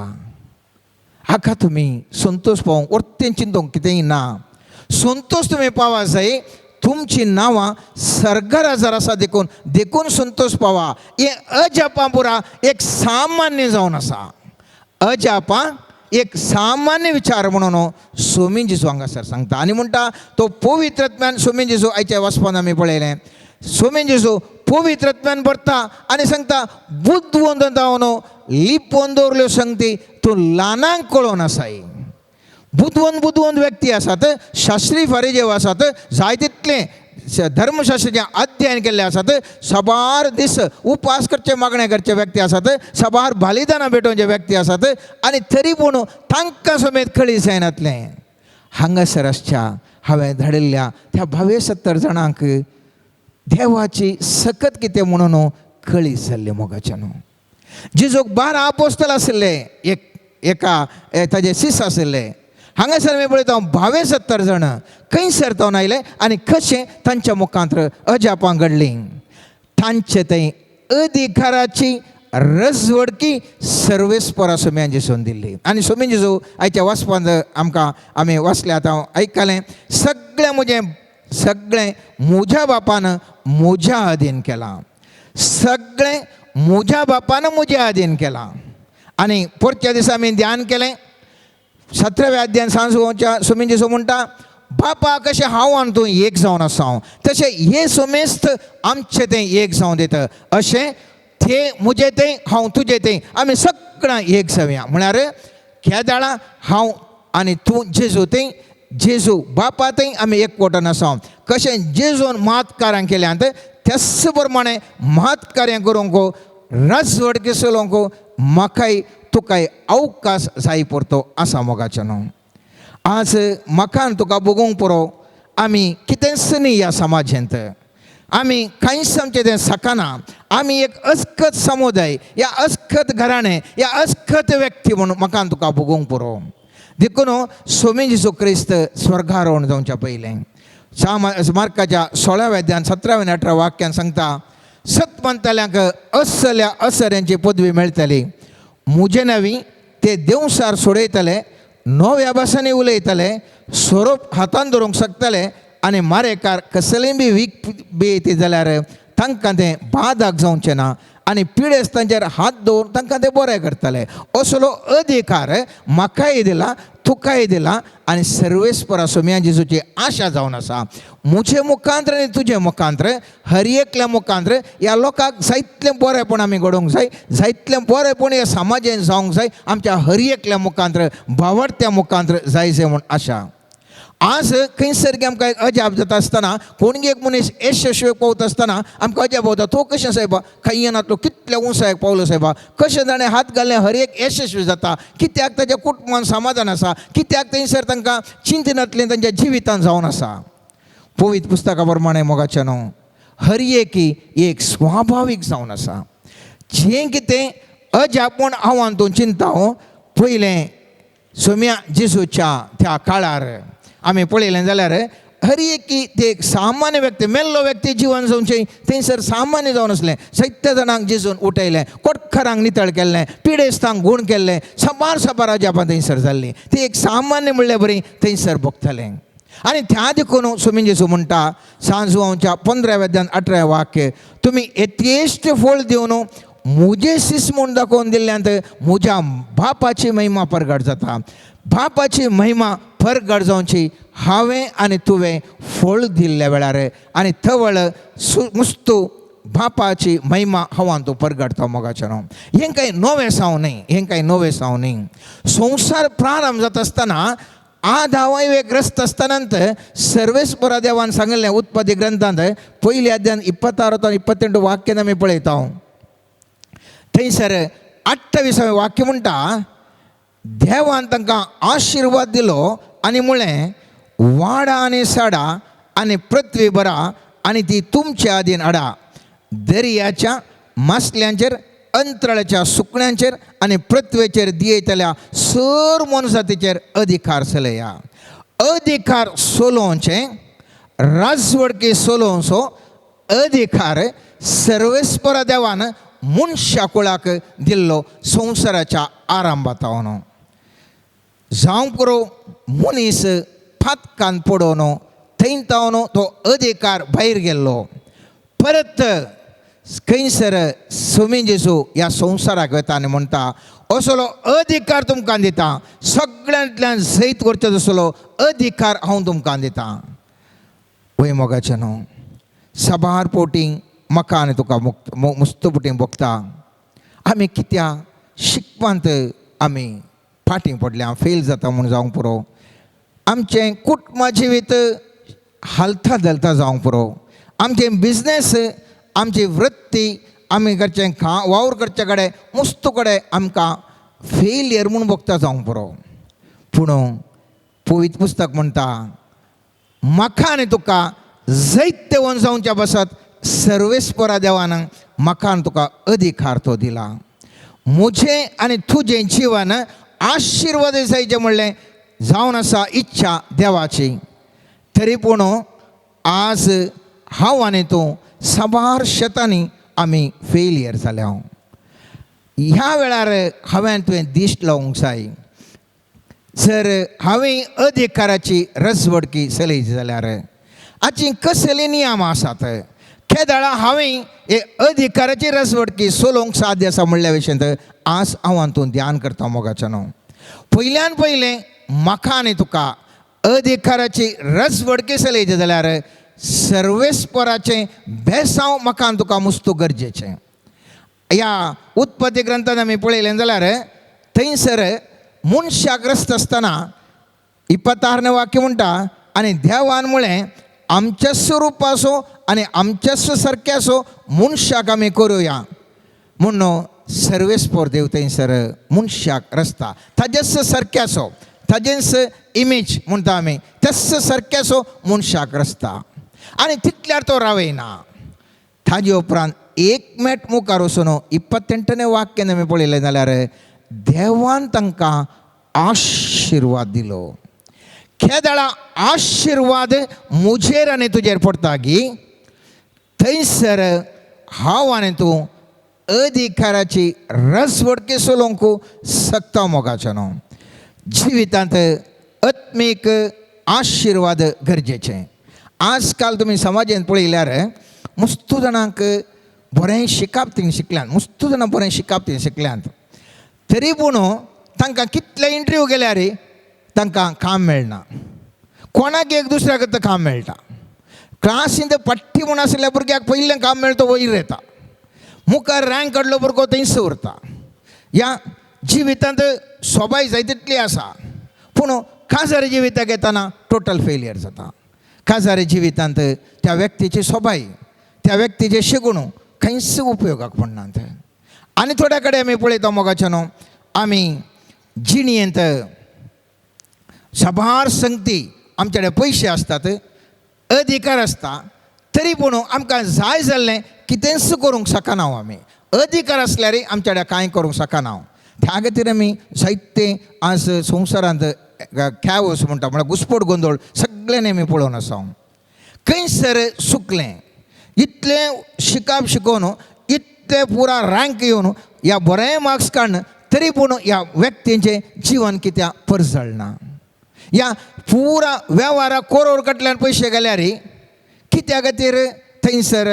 हाका तुमी संतोश पावोवंक वर्तें चिंतूंक कितेंय ना, संतोश तुमी पावा जाय तुमची नांवां सर्गार जर आसा देखून देखून संतोष पावा. हें अजापां पुरा एक सामान्य जावन आसा. अजापां एक सामान्य विचार म्हणून सोमी जेजू हांगासर सांगता आनी म्हणटा तो पवित्रत्म्यान सोमी जेजू आयच्या वाचपान आमी पळयलें सोमी जेजू पवित्रत्म्यान भरता आनी सांगता बुद्धवंत जावन लिपोवन दवरल्यो संगती तूं ल्हानांक कळोवन आसाय. बुदवंत बुदवंत व्यक्ती आसात, शास्त्री फारीजेव आसात, जाय तितलें धर्मशास्त्राचें अध्ययन केल्लें आसात, साबार दीस उपास करचे मागणें करचे व्यक्ती आसात, साबार बलिदानां भेटोवचे व्यक्ती आसात आनी तरी पूण तांकां समेत कळी जायनातलें. हांगासर आसच्या हांवें धाडिल्ल्या त्या 72 जाणांक देवाची सकत कितें म्हणून कळी जाल्ली मोगाच्यान. जेजूक 12 आपोस्तल आशिल्ले, एक एका ताजे शिस आशिल्ले. हांगासर आमी पळयता 72 जाण खंयसर तावन आयले आनी कशें तांच्या मुखांत अजापां घडलीं. तांचे थंय अधिकाराची रजवडकी सर्वेस्परा सोम्यान जेजून दिल्ली. आनी सोम्यान जेजू आयच्या वाचपांत आमकां आमी वाचलें आतां आयकलें सगळें म्हजें सगळें म्हज्या बापान म्हज्या अधीन केलां, सगळें म्हज्या बापान म्हज्या अधीन केलां. आनी परच्या दिसा आमी ध्यान केलें 17व्या अध्यायान सांजच्या सोमीन जेजू म्हणटा बापा कशें हांव आनी तूं एक जावन आसा हांव तशें हे सोमेस्त आमचें तें एक जावन दिता अशें ते म्हजें तें हांव तुजें तें आमी सगळां एक जावया. म्हळ्यार केदाळा हांव आनी तूं जेजू थंय जेजू बापा थंय आमी एकवटान आसा. कशें जेजून महत्कार्यां केल्यांत त्याच प्रमाणे महत्कार्यां करूंक राजवडकी चलोवंक म्हाकाय तुकाय अवकाश जाय पडतो आसा मोगाचें न्हू. आज म्हाका आनी तुका भोगूंक पुरो आमी कितेंच न्ही ह्या समाजेंत, आमी कांयच आमचें तें सकाना. आमी एक अस्कत समुदाय या अस्कत घराणें या अस्कत व्यक्ती म्हणून म्हाका आनी तुका भोगूंक पुरो. देखून सोमी जेजू क्रिस्त स्वर्गारोहण जावच्या पयलें मार्काच्या 16व्या अध्यायान 17व्या आनी 18व्या वाक्यान सांगता सत म्हणटल्यांक असल्या असऱ्यांची पदवी मेळटली. म्हजे नवी ते देवसार सोडयतले, नव्या भासांनी उलयतले, सोरोप हातान धरूंक शकतले आनी मारेकार कसलें बी वीक बी येता जाल्यार तांकां तें बादाक जावचें ना आनी पिडेस्तांचेर हात दवरून तांकां ते बरें करतले. असलो अधिकार म्हाकाय दिला तुकाय दिला आनी सर्वेस्परा सोम्या जेजूची आशा जावन आसा. म्हजे मुखांत्र आनी तुजे मुखांत्र हर एकल्या मुखांत्र ह्या लोकांक जायतलें बरेंपण आमी घडोवंक जाय, जायतलें बरेंपण ह्या समाजान जावंक जाय, आमच्या हर एकल्या मुखांत्र भावार्थ्या मुखांत्र जाय जाय म्हूण आशा. आज खंयसर आमकां एक अजाप जाता आसतना कोणगी एक मनीस यशस्वी पावता आसतना आमकां अजाप जाता तो कशें सायबा खंय येनातलो कितल्या उंचायेक पावलो सायबा कशें ताणें हात घालें हर एक यशस्वी जाता कित्याक ताच्या कुटुंबान समाधान आसा कित्याक थंयसर तांकां चिंतनातलें तांच्या जिवितान जावन आसा. पवित्र पुस्तका प्रमाणे मोगाचें न्हू हर एक एक स्वाभावीक जावन आसा. जें कितें अजाप म्हूण हांव आनी तूं चिंता पयलें सोम्या जेजूच्या त्या काळार आमी पळयलें जाल्यार हर एक ते एक सामान्य व्यक्ती मेल्लो व्यक्ती जिवन जावचें थंयसर सामान्य जावन आसलें. जायत्या जाणांक जेजून उठयलें, कोटकारांक नितळ केल्लें, पिडेस्तांक गूण केल्लें, साबार साबार अजापां थंयसर जाल्लीं. ती एक सामान्य म्हणल्यार बरी थंयसर भोगतालें. आनी त्या देखून सोमी जेजू म्हणटा सांजवांच्या 15व्या अध्यायान 18व्या वाक्य तुमी यथेश्ट फळ दिवन म्हजें शिस म्हूण दाखोवन दिल्ल्यांत म्हज्या बापाची महिमा परगट जाता. बापाची महिमा परगट जावची हांवें आनी तुवें फळ दिल्ल्या वेळार आनी तवळ मुस्तू बापाची महिमा हांव तूं परगटता मोगाचें न्हू. हें कांय नवें साव न्ही, हें कांय नवें साव न्ही. संवसार प्रारंभ जाता आसतना आदावाय ग्रस्त आसतनांत सर्वेस्परा देवान सांगिल्लें उत्पत्ती ग्रंथांत पयल्या अध्यायान 26 आनी 28 वाक्यान आमी पळयता थंयसर 28वें वाक्य म्हणटा देवान तांकां आशिर्वाद दिलो आनी म्हळें वाडा आनी साडा आनी पृथ्वी बरा आनी ती तुमच्या आदीन हाडा, दर्याच्या मासल्यांचेर अंतराळाच्या सुकण्यांचेर आनी पृथ्वेचेर दियतल्या सर मनजातीचेर अधिकार चलया. अधिकार सोलोवचें राजवडकी सोलोवचो अधिकार सर्वेस्परा देवान मनशा कुळाक दिल्लो संवसाराच्या आरंभांत. जावं पुरो मनीस फातकान पडोवन थंय तावन तो अधिकार भायर गेल्लो. परत खंयसर स्वामी जेजू ह्या संवसाराक वता आनी म्हणटा असलो अधिकार तुमकां दिता, सगळ्यांतल्यान जैत करचो तसलो अधिकार हांव तुमकां दिता. वय मोगाचें न्हू, साबार पोटी म्हाका आनी तुका मुस्त पोटी भोगता. आमी कित्याक शिकपांत आमी फाटीं पडल्या, फेल जाता म्हूण जावंक पुरो. आमचें कुटुंबा जिवीत हालता धलता जावंक पुरो. आमचें बिजनेस, आमची वृत्ती, आमी करचें वावर करचे कडेन मुस्त कडेन आमकां फेलियर म्हूण भोगता जावंक पुरो. पूण पवित्र पुस्तक म्हणटा म्हाका आनी तुका जैत्यवंत जावच्या पासत सर्वेस्परा देवान म्हाका आनी तुका अधिकार तो दिला. म्हजें आनी तुजें जिवन आशिर्वाद जायचें म्हणलें जावन आसा इच्छा देवाची. तरी पूण आज हांव आनी तूं साबार शेतांनी आमी फेलियर जाल्या. ह्या वेळार हांवें तुवें दिश्ट लावंक जाय. जर हांवें अधिकाराची रजवडकी चलयची जाल्यार हाची कसली नियमां आसात, केदळा हांवें हे अधिकाराची रजवडकी चलोवंक साध्य आसा म्हणल्या विशयांत आज हांव हातूंत ध्यान करता मोगाचें न्हू. पयल्यान पयलें म्हाका आनी तुका अधिकाराची रजवडकी चलयची जाल्यार सर्वेस्पराचें बेसांव म्हाका आनी तुका मुस्तू गरजेचें. ह्या उत्पत्ती ग्रंथान आमी पळयलें जाल्यार थंयसर मनशाक रस्त आसतना 26 वाक्य म्हणटा आनी देवान म्हळें आमच्या स्वरुपाचो आनी आमच्या सारक्याचो मनशाक आमी करुया म्हूण सर्वेस्पोर देव थंयसर मनशाक रस्ता ताजेच सारक्याचो, ताजेच इमेज म्हणटा आमी, त्याच सारक्याचो मनशाक रस्ता आनी तितल्यार तो रावयना. ताजे उपरांत एक मेट मुखार वचून 28 वाक्यान आमी पळयलें जाल्यार देवान तांकां आशिर्वाद दिलो. केदळा आशिर्वाद म्हजेर आनी तुजेर पडटा गी थंयसर हांव आनी तूं अधिकाराची रसवडकी चलोवंक शकता मोगाचें न्हू. जिवितांत आत्मीक आशिर्वाद गरजेचें. आजकाल तुमी समाजांत पळयल्यार मुस्तू जाणांक बरें शिकप थिंग शिकल्यात, मुस्तू जाणां बरें शिकप थिंग शिकल्यात, तरी पूण तांकां कितले इंटरव्यू गेल्यार तांकां काम मेळना. कोणाक एक दुसऱ्याक तर काम मेळटा. क्लासींत पट्टी म्हूण आशिल्ल्या भुरग्याक पयलें काम मेळटा, वयर येता, मुखार रँक काडलो भुरगो थंयच उरता. ह्या जिवितांत सोबाय जाय तितली आसा, पूण काजारी जिविताक येतना टोटल फेलियर जाता. काजारी जिवितांत त्या व्यक्तीची सोबाय, त्या व्यक्तीचें शिकूण खंयच उपयोगाक पडनात. आनी थोड्या कडेन आमी पळयता मोगाचें न्हू, आमी जिणयेंत साबार संगती आमचे कडेन पयशे आसतात, अधिकार आसता, तरी पूण आमकां जाय जाल्लें कितेंच करूंक शकना आमी. अधिकार आसल्यार आमचे कडेन कांय करूंक शकना. त्या खातीर आमी जायते आज संवसारांत कॅवस म्हणटा, म्हळ्यार घुसपट गोंदळ सगळ्यांनी आमी पळोवन आसा. खंयसर चुकलें, इतलें शिकप शिकोवन इतलें पुरा रँक येवन ह्या बरें मार्क्स काडून तरी पूण ह्या व्यक्तींचें जीवन कित्याक परजळना. ह्या पुरा वेव्हारा कोरोड कडल्यान पयशे गेल्यार कित्या खातीर थंयसर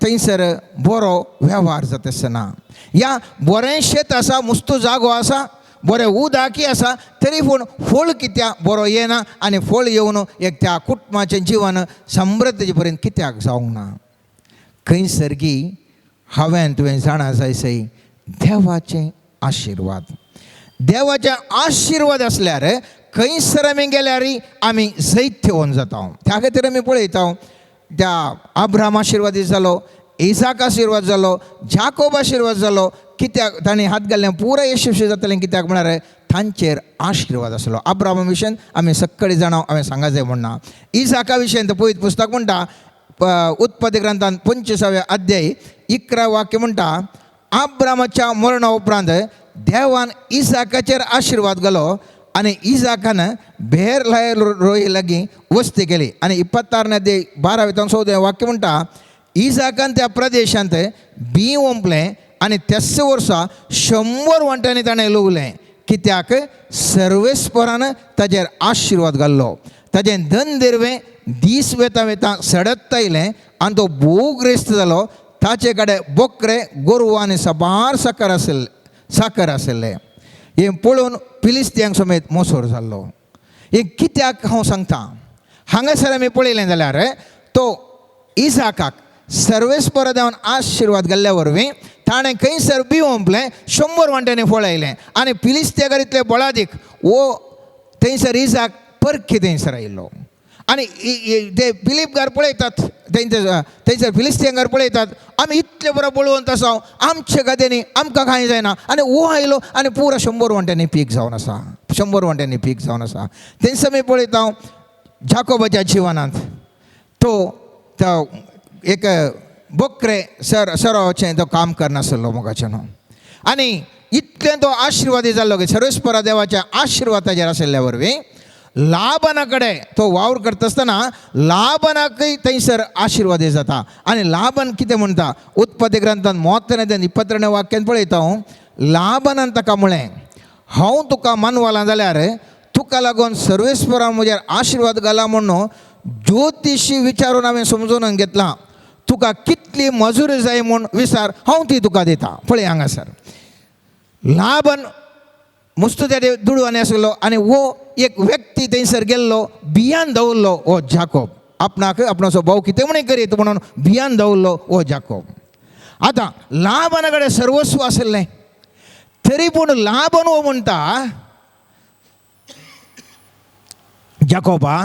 थंयसर बरो वेव्हार जाता आसतना. ह्या बरें शेत आसा, मुस्तू जागो आसा, बरें उदकी आसा, तरी पूण फळ कित्याक बरो येना आनी फळ येवन एक त्या कुटुंबाचें जिवन समृद्धे पर्यंत कित्याक जावंक ना. खंयसर गी हांवें तुवें जाणा जाय सय देवाचें आशिर्वाद. देवाचे आशिर्वाद आसल्यार खंयसर आमी गेल्यार आमी जैत थेवून जाता. त्या खातीर आमी पळयता त्या अब्राहम आशिर्वादी जालो, इजाक आशिर्वाद जालो, जाकोब आशिर्वाद जालो. कित्याक तांणी हात घाल्ल्यान पुरा यशस्वी जातलें, कित्याक म्हळ्यार तांचेर आशिर्वाद आसलो. अब्राहमा विशयान आमी सगळीं जाणां हांवें सांगा जाय म्हण ना. इजाका विशयान पवित्र पुस्तक म्हणटा उत्पत्ती ग्रंथान 25व्या अध्याय 11 वाक्य म्हणटा अब्रामाच्या मरणा उपरांत देवान इजाकाचेर आशिर्वाद घालो आनी इजाकान भेर लाय रोय लागीं वस्ती केली. आनी 26 अध्याय 12 14 वाक्य म्हणटा इजाकान त्या प्रदेशांत बी ओंपलें आनी त्याच वर्सा 100 वांट्यांनी ताणें लुवलें. कित्याक सर्वेस्परान ताजेर आशिर्वाद घाल्लो. ताजें धन दिरवें दीस वेता वेता सडत आयलें आनी तो भोव ग्रेस्त जालो. ताचे कडेन बोकरे गोरवां आनी साबार साकर आशिल्ले साकर आशिल्ले. हें पळोवन पिलिस्तियांक समेत मोसोर जाल्लो. हें कित्याक हांव सांगता, हांगासर आमी पळयलें जाल्यार तो इसाकाक सर्वेस्पर देवान आशिर्वाद गेल्ल्या वरवीं ताणें खंयसर बी ओंपलें 100 वांट्यांनी फळ आयलें आनी पिलिस्तियाक इतले बळादीक वो थंयसर इसाक परकी थंयसर आयिल्लो. आनी ते फिलीपगार पळयतात तेंचे थंयसर फिलिस्तियांगार पळयतात आमी इतले बरो पळोवन आसा आमच्या गद्यांनी आमकां कांय जायना आनी वो आयलो आनी पुरा 100 वांट्यांनी पीक जावन आसा, 100 वांट्यांनी पीक जावन आसा. तेंच आमी पळयता जाकोबाच्या जिवनांत तो एक बोकरे सर सरावचें तो काम करनासलो मोगाचें न्हू आनी इतलें तो आशिर्वादी जाल्लो की सर्वेस्परा देवाच्या आशिर्वाद ताजेर आशिल्ल्या वरवीं लाबना कडेन तो वावर करता आसतना लाबनाकय थंयसर आशिर्वादी जाता. आनी लाबन कितें म्हणटा उत्पत्ती ग्रंथान 32 23 वाक्यान पळयता हांव, लाबनान ताका म्हळें हांव तुका मानवलां जाल्यार तुका लागून सर्वेस्परा म्हजेर आशिर्वाद घाला म्हणून ज्योतिशी विचारून हांवें समजून घेतलां, तुका कितली मजुरी जाय म्हूण विचार हांव ती तुका दिता. पळय हांगासर लाबन मुस्तू त्या दुडवांनी आसलो आनी हो एक व्यक्ती थंयसर गेल्लो बियान दवरलो हो जाकोब, आपणाक आपणाचो भाव कितें म्हण करीत म्हणून बियान दवरलो हो जाकोब. आतां लाबना कडेन सर्वस्व आशिल्लें तरी पूण लाबन हो म्हणटा जाकोबा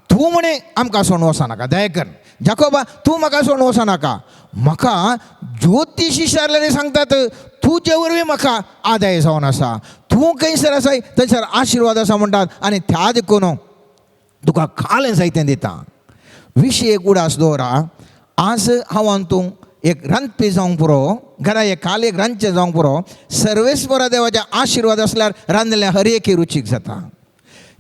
तूं म्हणे आमकां सोडून वचनाका, दया कर जाकोबा तूं म्हाका सोडून वचनाका, म्हाका ज्योतिशी विचारल्यार सांगतात तुजे वरवीं म्हाका आदाय जावन आसा, तूं खंयसर आसाय थंयसर आशिर्वाद आसा म्हणटात आनी त्या देखून तुका कालें जायतें दिता. विशय एक उडास दवरा, आज हांव तूं एक रांदपी जावंक पुरो, घरा एक काल एक रांदचें जावंक पुरो, सर्वेस्परा देवाचे आशिर्वाद आसल्यार रांदलें हर एकी रुचीक जाता.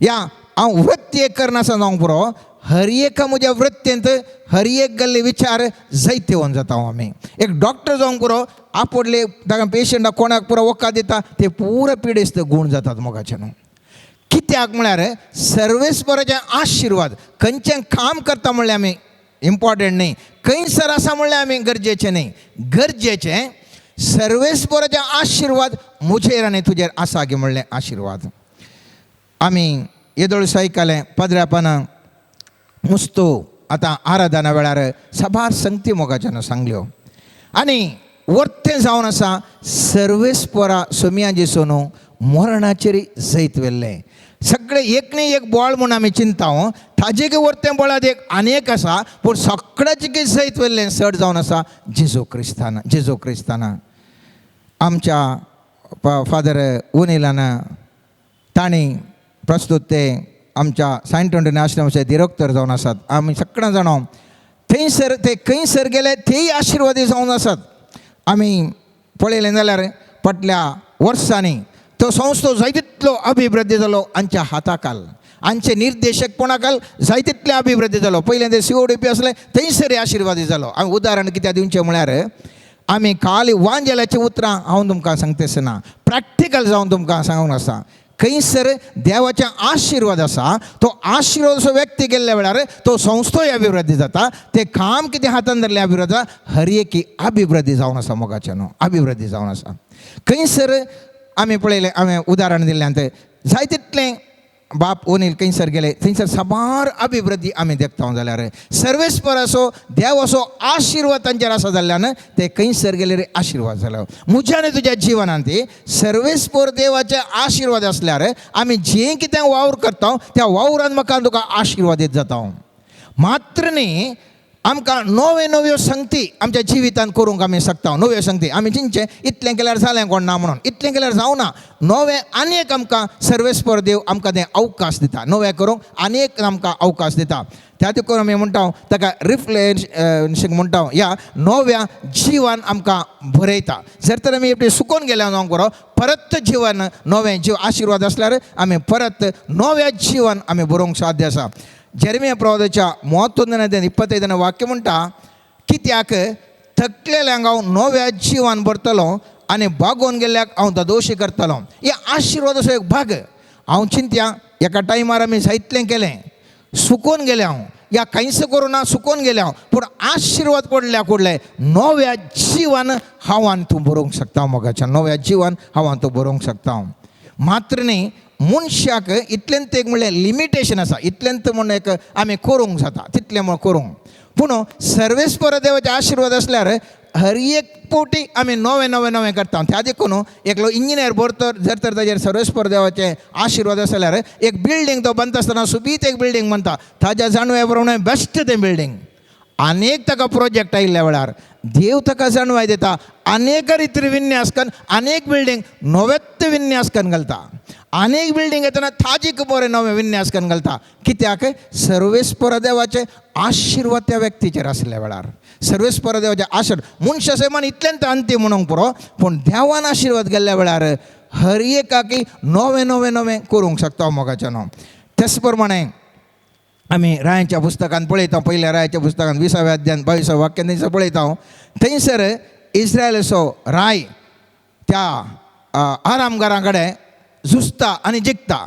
या हांव वृत्ती एक करनासतना जावंक पुरो, हर एका म्हज्या वृत्तेंत हर एक गल्ले विचार जैतेवन जाता. आमी एक डॉक्टर जावंक पुरो, आपोडले ताका पेशंटाक कोणाक पुरो वखद दिता ते पुरो पिडेस्त गूण जातात मोगाचे न्हू. कित्याक म्हळ्यार सर्वेस्पराचे आशिर्वाद खंयचें काम करता म्हणल्यार आमी इम्पॉर्टंट न्ही, खंयसर आसा म्हणल्यार आमी गरजेचें न्ही, गरजेचें सर्वेस्पराचे आशिर्वाद म्हजेर आनी तुजेर आसा गी म्हणलें आशिर्वाद. आमी येदोळ सैकालें पदरापना मुस्तो आतां आराधना वेळार साबार संगती मोगाच्यान सांगल्यो आनी वर्तें जावन आसा सर्वेस्परा सोमया सोनू मरणाचेर जैत व्हेल्लें. सगळे एक न्ही एक बोळ म्हूण आमी चिंता ताजे वर्तें बोळात एक आनी एक आसा पूण सगळ्याचें जैत व्हेल्लें चड जावन आसा जेजू क्रिस्तान, जेजू क्रिस्ताना. आमच्या फादर उनिलान तांणी प्रस्तुत ते आमच्या सायंट अंटोनी आश्रमाचे दिरोक्तर जावन आसात. आमी सगळ्यां जाणां थंयसर ते खंयसर गेले तेय आशिर्वादी जावन आसात. आमी पळयलें जाल्यार फाटल्या वर्सांनी तो संस्थो जाय तितलो अभिवृद्धी जालो आमच्या हाताखाल, आमचे निर्देशकपणा खाल जाय तितले अभिवृद्धी जालो. पयलें ते CODP आसलें थंयसर आशिर्वादी जालो. हांवें उदाहरण कित्याक दिवचें म्हळ्यार आमी काल वांजेलाचीं उतरां हांव तुमकां सांगता आसतना प्रॅक्टिकल जावन तुमकां सांगूंक आसा, खंयसर देवाचे आशिर्वाद आसा तो आशिर्वाद असो व्यक्ती गेल्ल्या वेळार तो संस्थोय अभिवृद्धी जाता, तें काम कितें हातान धरलें अभिवृद्धी जाता, हर एकी अभिवृद्धी जावन आसा मोगाचें न्हू अभिवृद्धी जावन आसा. खंयसर आमी पळयलें, हांवें उदाहरण दिल्लें तें जाय तितलें बाप ओनील खंयसर गेले थंयसर साबार अभिवृद्धी आमी देखता जाल्यार सर्वेस्पर असो देव असो आशिर्वाद तांचेर आसा जाल्ल्यान ते खंयसर गेले रे आशिर्वाद जालो. म्हज्या आनी तुज्या जिवनांत सर्वेस्पर देवाचे आशिर्वाद आसल्यार आमी जें कितें वावर करता त्या वावरान म्हाका तुका आशिर्वादीत जाता. मात्र न्ही आमकां नव्यो नव्यो संगती आमच्या जिवितांत करूंक आमी शकता. नव्यो संगती आमी चिंतचें इतलें केल्यार जालें कोण ना म्हणून, इतलें केल्यार जावना. नवें आनी एक आमकां सर्वेस्पर देव आमकां तें अवकाश दिता, नवें करूंक आनी एक आमकां अवकाश दिता. त्या देखून आमी म्हणटा ताका रिफ्लेशन म्हणटा, ह्या नव्या जिवान आमकां बरयता. जर तर आमी एकटे सुकोन गेल्या जावंक बरो परत जिवन नवें जीव आशिर्वाद आसल्यार आमी परत नव्या जिवन आमी बरोवंक साध्य आसा. जेरमिया प्रवादाच्या 31 25 वाक्य म्हणटा, कित्याक थकलेल्यांक हांव नव्या जिवान भरतलो आनी बागोवन गेल्ल्याक हांव दादोशी करतलो. हे आशिर्वादाचो एक भाग. हांव चिंत्या एका टायमार आमी जायतलें केलें, सुकोवन गेलें हांव. या कांयच करूं ना सुकोन गेलें हांव, पूण आशिर्वाद पडल्या कुडले नव्या जिवन हांव आनी तूं बरोवंक शकता मोगाच्या, नव्या जिवन हांव आनी तूं बरोवंक शकता. मात्र न्ही मनशाक इतलेंत एक म्हणल्यार लिमिटेशन आसा, इतलेंत म्हण एक आमी करूंक जाता तितलें म्हण करूंक, पूण सर्वेस्पर देवाचे आशिर्वाद आसल्यार हर एक पोटी आमी नवें नवें नवें करता. त्या देखून एकलो इंजिनियर बरतर जर तर ताजेर सर्वेस्पर देवाचे आशिर्वाद आसल्यार एक बिल्डींग तो बांदता आसतना सुबीत एक बिल्डींग बांदता, ताज्या जाणवाय प्रमाणे बेस्ट तें बिल्डींग. अनेक ताका प्रोजेक्ट आयिल्ल्या वेळार देव ताका जाणवाय दिता, अनेक रितीर विन्यास कन्न अनेक बिल्डींग नवेच विन्यास कन्न घालता, अनेक बिल्डींग येतना ताजीक बरें नवें विन्यास कन्न घालता. कित्याक सर्वेस्पर देवाचे आशिर्वाद त्या व्यक्तीचेर आसल्या वेळार, सर्वेस्पर देवाचे आशिर्वाद मनशा सैमान इतल्यान अंतीम म्हणूंक पुरो, पूण देवान आशिर्वाद गेल्ल्या वेळार हर एकाकी नवें नवें नवें करूंक शकता मोगाचें न्हू. तेच प्रमाणे आमी रायांच्या पुस्तकान पळयता, पयल्या रायाच्या पुस्तकान 20व्या अध्यायान 22व्या वाक्यान थंयसर पळयता, थंयसर इस्रायलाचो राय त्या आरामगारां कडेन झुजता आनी जिखता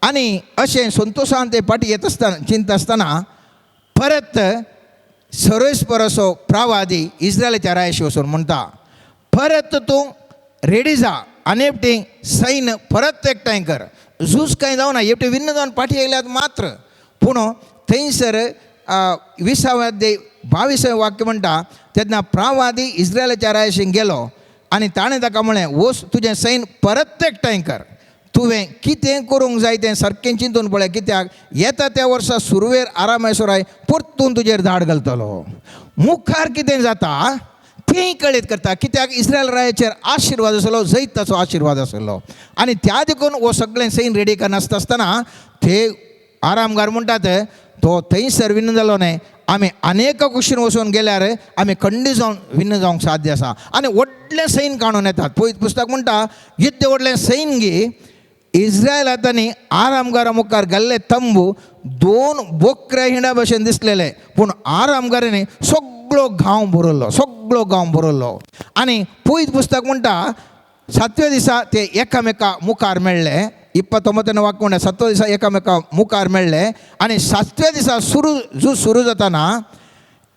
आनी अशें संतोशान ते फाटी येत आसतना चिंतता आसतना परत सर्वेस्पर असो प्रवादी इस्रायलाच्या रायाशी वचून म्हणटा, परत तूं रेडी जा आनी एकटी सैन परत एकठांय कर, झूज कांय जावना, एकटी विन्न जावन फाटी येयल्यात मात्र. पूण थंयसर 20व्या अध्याय 22वें वाक्य म्हणटा, तेन्ना प्रवादी इस्रायलाच्या रायाशी गेलो आनी ताणें ताका म्हळें, वच तुजें सैन परत एकठांय कर, तुवें कितें करूंक जाय तें सारकें चिंतून पळय, कित्याक येता त्या वर्सा सुरवेर आरामेसोराय परतून तुजेर धाड घालतलो. मुखार कितें जाता तें कळीत करता, कित्याक इस्रायल रायाचेर आशिर्वाद आसलो, जैताचो आशिर्वाद आसलो आनी त्या देखून हो सगळें सैन रेडी करनासता आसतना ते आरामगार म्हणटात तो थंयसर विन्न जालो न्हय, आमी अनेक कुशीन वचून गेल्यार आमी खंडी जावन विन्न जावंक साध्य आसा आनी व्हडलें सैन काडून येतात. पयत पुस्तक म्हणटा, युद्ध व्हडलें सैन गी इस्रायलांनी आरामगारा मुखार घाल्ले तंबू 2 बोकऱ्या हिंडा भशेन दिसलेले, पूण आरामगारांनी सगळो गांव भरलो, सगळो गांव भरलो. आनी पयत पुस्तक म्हणटा, 7व्या दिसा ते एकामेका मुखार मेळ्ळे, 29 वाक्य म्हणटा, 7व्या दिसा एकामेका मुखार मेळ्ळे आनी 7व्या दिसा सुरू झूज सुरू जाताना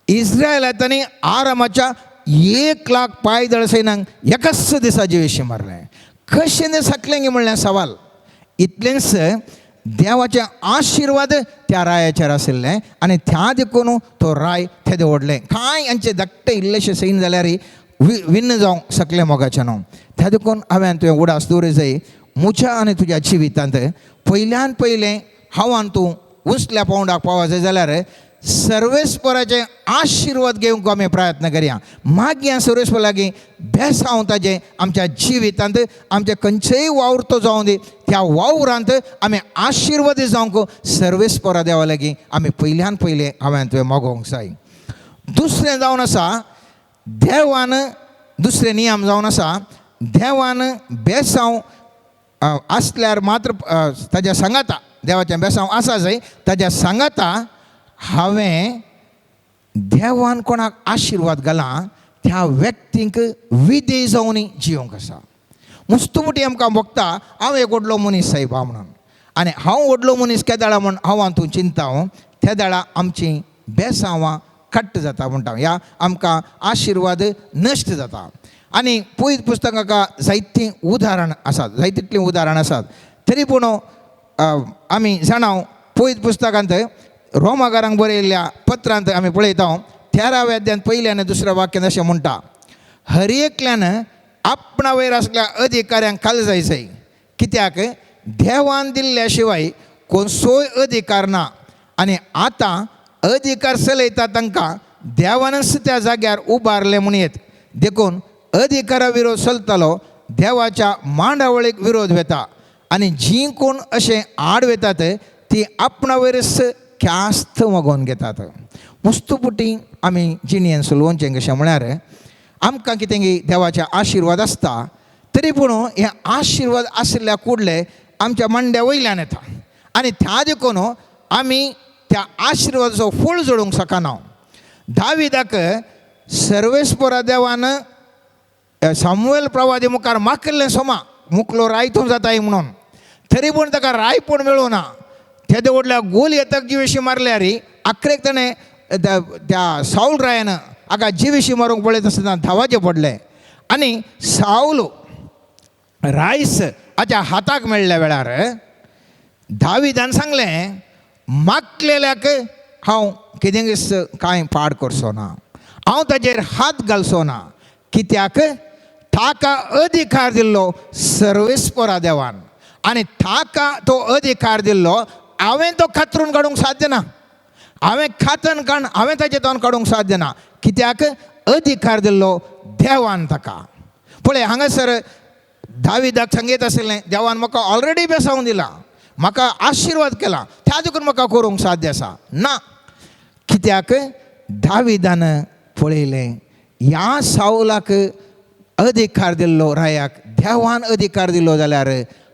इस्रायलांनी आरामाच्या 1 लाख पायदळ सैन्यांक एकाच दिसा जिवेशी मारलें. कशें तें सकलें म्हणलें सवाल. इतलेंच देवाचे आशिर्वाद त्या रायाचेर आशिल्लें आनी त्या देखून तो राय तेदे व्हडलें कांय हांचे धाकटें इल्लेशें सैन जाल्यार विन्न जावंक शकलें मोगाचें न्हू. त्या देखून हांवें तुवें उडास दवरूंक जाय म्हज्या आनी तुज्या जिवितांत पयल्यान पयलें हांव आनी तूं उंचल्या पावंडाक पावो जाय जाल्यार सर्वेस्पराचे आशिर्वाद घेवंक आमी प्रयत्न करया. मागीर सर्वेस्पर लागीं बेसांव ताजें आमच्या जिवितांत आमच्या खंयचेय वावर तो जावं दी त्या वावरांत आमी आशिर्वाद जावंक सर्वेस्परा देवा लागीं आमी पयल्यान पयलें हांवें तुवें मागोवंक जाय. दुसरें जावन आसा देवान, दुसरें नियम जावन आसा देवान बेसांव आसल्यार मात्र ताज्या सांगाता, देवाचें बेसांव आसा जाय ताज्या सांगाता हांवें देवान कोणाक आशिर्वाद घाला त्या व्यक्तींक विधेय जावन जियोंक आसा. मुस्तुमुटी आमकां भोगता हांव एक व्हडलो मनीस सायबा म्हणून, आनी हांव व्हडलो मनीस केदाळा म्हूण हांव हातूंत चिंता त्या दाळा आमची बेसांवां कट्ट जाता म्हणटा, ह्या आमकां आशिर्वाद नश्ट जाता. आनी पयत पुस्तकाक जायतीं उदाहरण आसात, जायतितलीं उदाहरणां आसात, तरी पूण आमी जाणा पयत पुस्तकांत रोमागारांक बरयल्ल्या पत्रांत आमी पळयता 13व्या अध्यायांत पयल्या आनी दुसऱ्या वाक्यांत अशें म्हणटा, हर एकल्यान आपणा वयर आसल्या अधिकाऱ्यांक खाल जाय जाय, कित्याक देवान दिल्ल्या शिवाय कोणसोय अधिकार ना आनी आतां अधिकार चलयता तांकां देवानच त्या जाग्यार उबारले म्हूण येत, देखून अधिकारा विरोध चलतालो देवाच्या मांडावळीक विरोध वेता आनी जीं कोण अशें आड वेतात ती आपणा वयरच ख्यास्त मागोवन घेतात. मुस्तुपुटी आमी जिणेन चलोवचें कशें म्हळ्यार आमकां कितें देवाचे आशिर्वाद आसता तरी पूण हे आशिर्वाद आशिल्ल्या कुडले आमच्या मांड्या वयल्यान येता आनी त्या देखून आमी त्या आशिर्वादाचो फूल जोडूंक शकना. दाविदाक सर्वेस्परा देवान सामुएल प्रवादी मुखार माकिल्लें सोमा मुकलो रायतूं जाताय म्हणून, तरी पूण ताका रायपूण मेळूं ना. तेदे व्हडल्या गोल येताक जिवेशी मारल्यार आखरेक ताणें त्या सावल रायान हाका जिविशी मारूंक पळयत आसतना धांवाचें पडलें आनी सावल रायस हाच्या हाताक मेळ्ळ्या वेळार दाविदान सांगलें मागलेल्याक हांव कितेंच कांय पाड करचो ना, हांव ताजेर हात घालचो ना, कित्याक ताका अधिकार दिल्लो सर्वेस्परा देवान आनी ताका तो अधिकार दिल्लो हांवें तो कातरून काडूंक साध्य ना, हांवें खातन काण हांवें ताजें तोंड काडूंक साध्य ना, कित्याक अधिकार दिल्लो देवान ताका. पळय हांगासर दाविदाक सांगीत आशिल्लें देवान म्हाका ऑलरेडी बेसावून दिलां, म्हाका आशिर्वाद केला, त्या देखून म्हाका करूंक साध्य आसा ना, कित्याक दाविदान पळयलें ह्या सावलाक अधिकार दिल्लो रायाक देवान अधिकार दिल्लो जाल्यार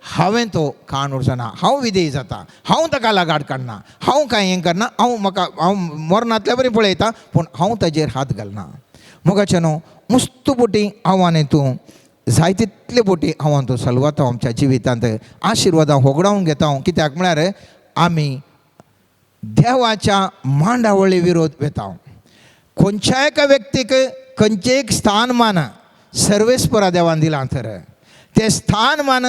हांवें तो काण उरचो ना, हांव विधेय जाता, हांव ताका लागाड काडना, हांव कांय हें करना, हांव म्हाका हांव मरणांतल्या बरी पळयता पूण हांव ताजेर हात घालना. मोगाचें न्हू मुस्त बोटी हांव आनी तूं जाय तितले बोटी हांव आनी तूं सलवाता आमच्या जिवितांत आशिर्वादां होगडावन घेता, कित्याक म्हळ्यार आमी देवाच्या मांडावळी विरोध वेता. खंयच्या एका व्यक्तीक खंयचें एक स्थानमान सर्वेस्परा देवान दिलां तर तें स्थानमान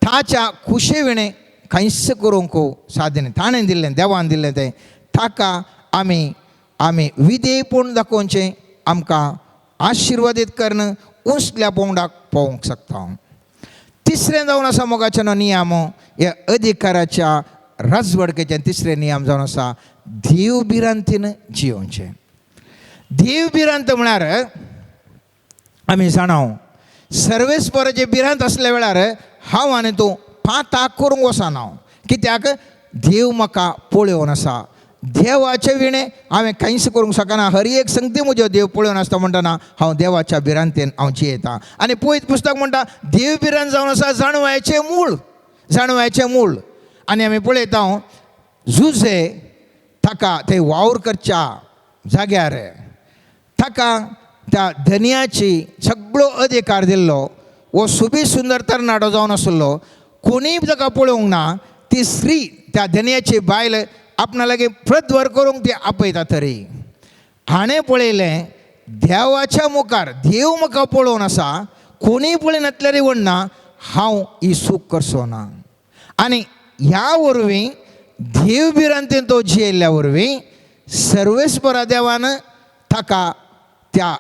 ताच्या खुशे विणें कांयच करूंक साध्य न्ही, ताणें दिल्लें देवान दिल्लें तें ताका आमी आमी विधेयपण दाखोवचें, आमकां आशिर्वादीत करून उंचल्या पोंवडाक पावोवंक शकता. तिसरें जावन आसा मोगाचें नियम ह्या अधिकाराच्या राजवडकेचें तिसरें नियम जावन आसा देव भिरांतीन जियोवचें. देव भिरांत म्हळ्यार आमी जाणा सर्वेस्पराचे भिरांत आसल्या वेळार हांव आनी तूं पाताक करूंक वचना, कित्याक देव म्हाका पळोवन आसा, देवाचे विणें हांवें कांयच करूंक शकना, हर एक संगती म्हज्यो देव पळोवन आसता म्हणटना हांव देवाच्या भिरांतेन हांव जियेता. आनी पयत पुस्तक म्हणटा देव भिरांत जावन आसा जाणवायचें मूळ, जाणवायचें मूळ. आनी आमी पळयता जुजे ताका थंय वावर करच्या जाग्यार ताका त्या धनयाची सगळो अधिकार दिल्लो, हो सुबी सुंदर तरणाटो जावन आसलो, कोणीय ताका पळोवंक ना, ती स्त्री त्या धनयाची बायल आपणा लागीं प्रद्वर करूंक ती आपयता तरी हाणें पळयलें देवाच्या मुखार देव म्हाका पळोवन आसा, कोणीय पळयनातल्यार म्हणना हांव ही चूक करचो ना. आनी ह्या वरवीं देव भिरांतेन तो जियेल्ल्या वरवीं सर्वेस्परा देवान ताका त्या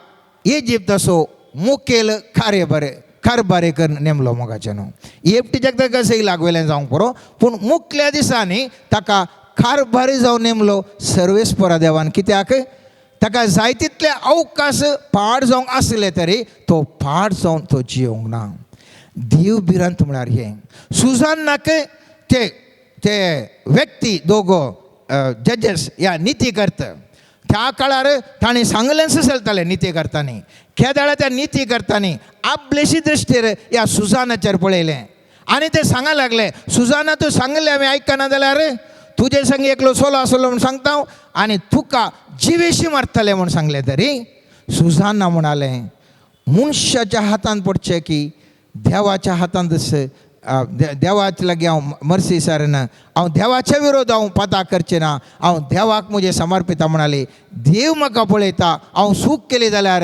इजिप्ताचो मुखेल कारभारी करून नेमलो. मोगाचें न्हू एकटीच्याक ताका सैलाक वेल्यान जावंक पुरो, पूण मुखल्या दिसांनी ताका कारभारी जावन नेमलो सर्वेस्परा देवान, कित्याक ताका जाय तितले अवकाश पाड जावंक आसले तरी तो पाड जावन तो जियोंक ना. देव भिरांत म्हळ्यार हें सुजानाक ते ते व्यक्ती दोगो जजेस ह्या निती करता त्या काळार ताणें सांगलेंच चलतालें निती करतानी, केदाळा त्या निती करतानी आपलेशी दृश्टीर ह्या सुजानाचेर पळयलें आनी ते सांगा लागले सुजाना तूं सांगलें हांवें आयकना जाल्यार तुजे संग एकलो सोलो आसलो म्हूण सांगता आनी तुका जिवेशी मारतलें म्हूण सांगलें तरी सुजाना म्हणालें मनशाच्या हातान पडचें की देवाच्या हातान देवाच्या लागीं हांव मर्सी सारना, हांव देवाच्या विरोध हांव पता करचें ना, हांव देवाक म्हजें समर्पिता म्हणाली, देव म्हाका पळयता, हांव चूक केली जाल्यार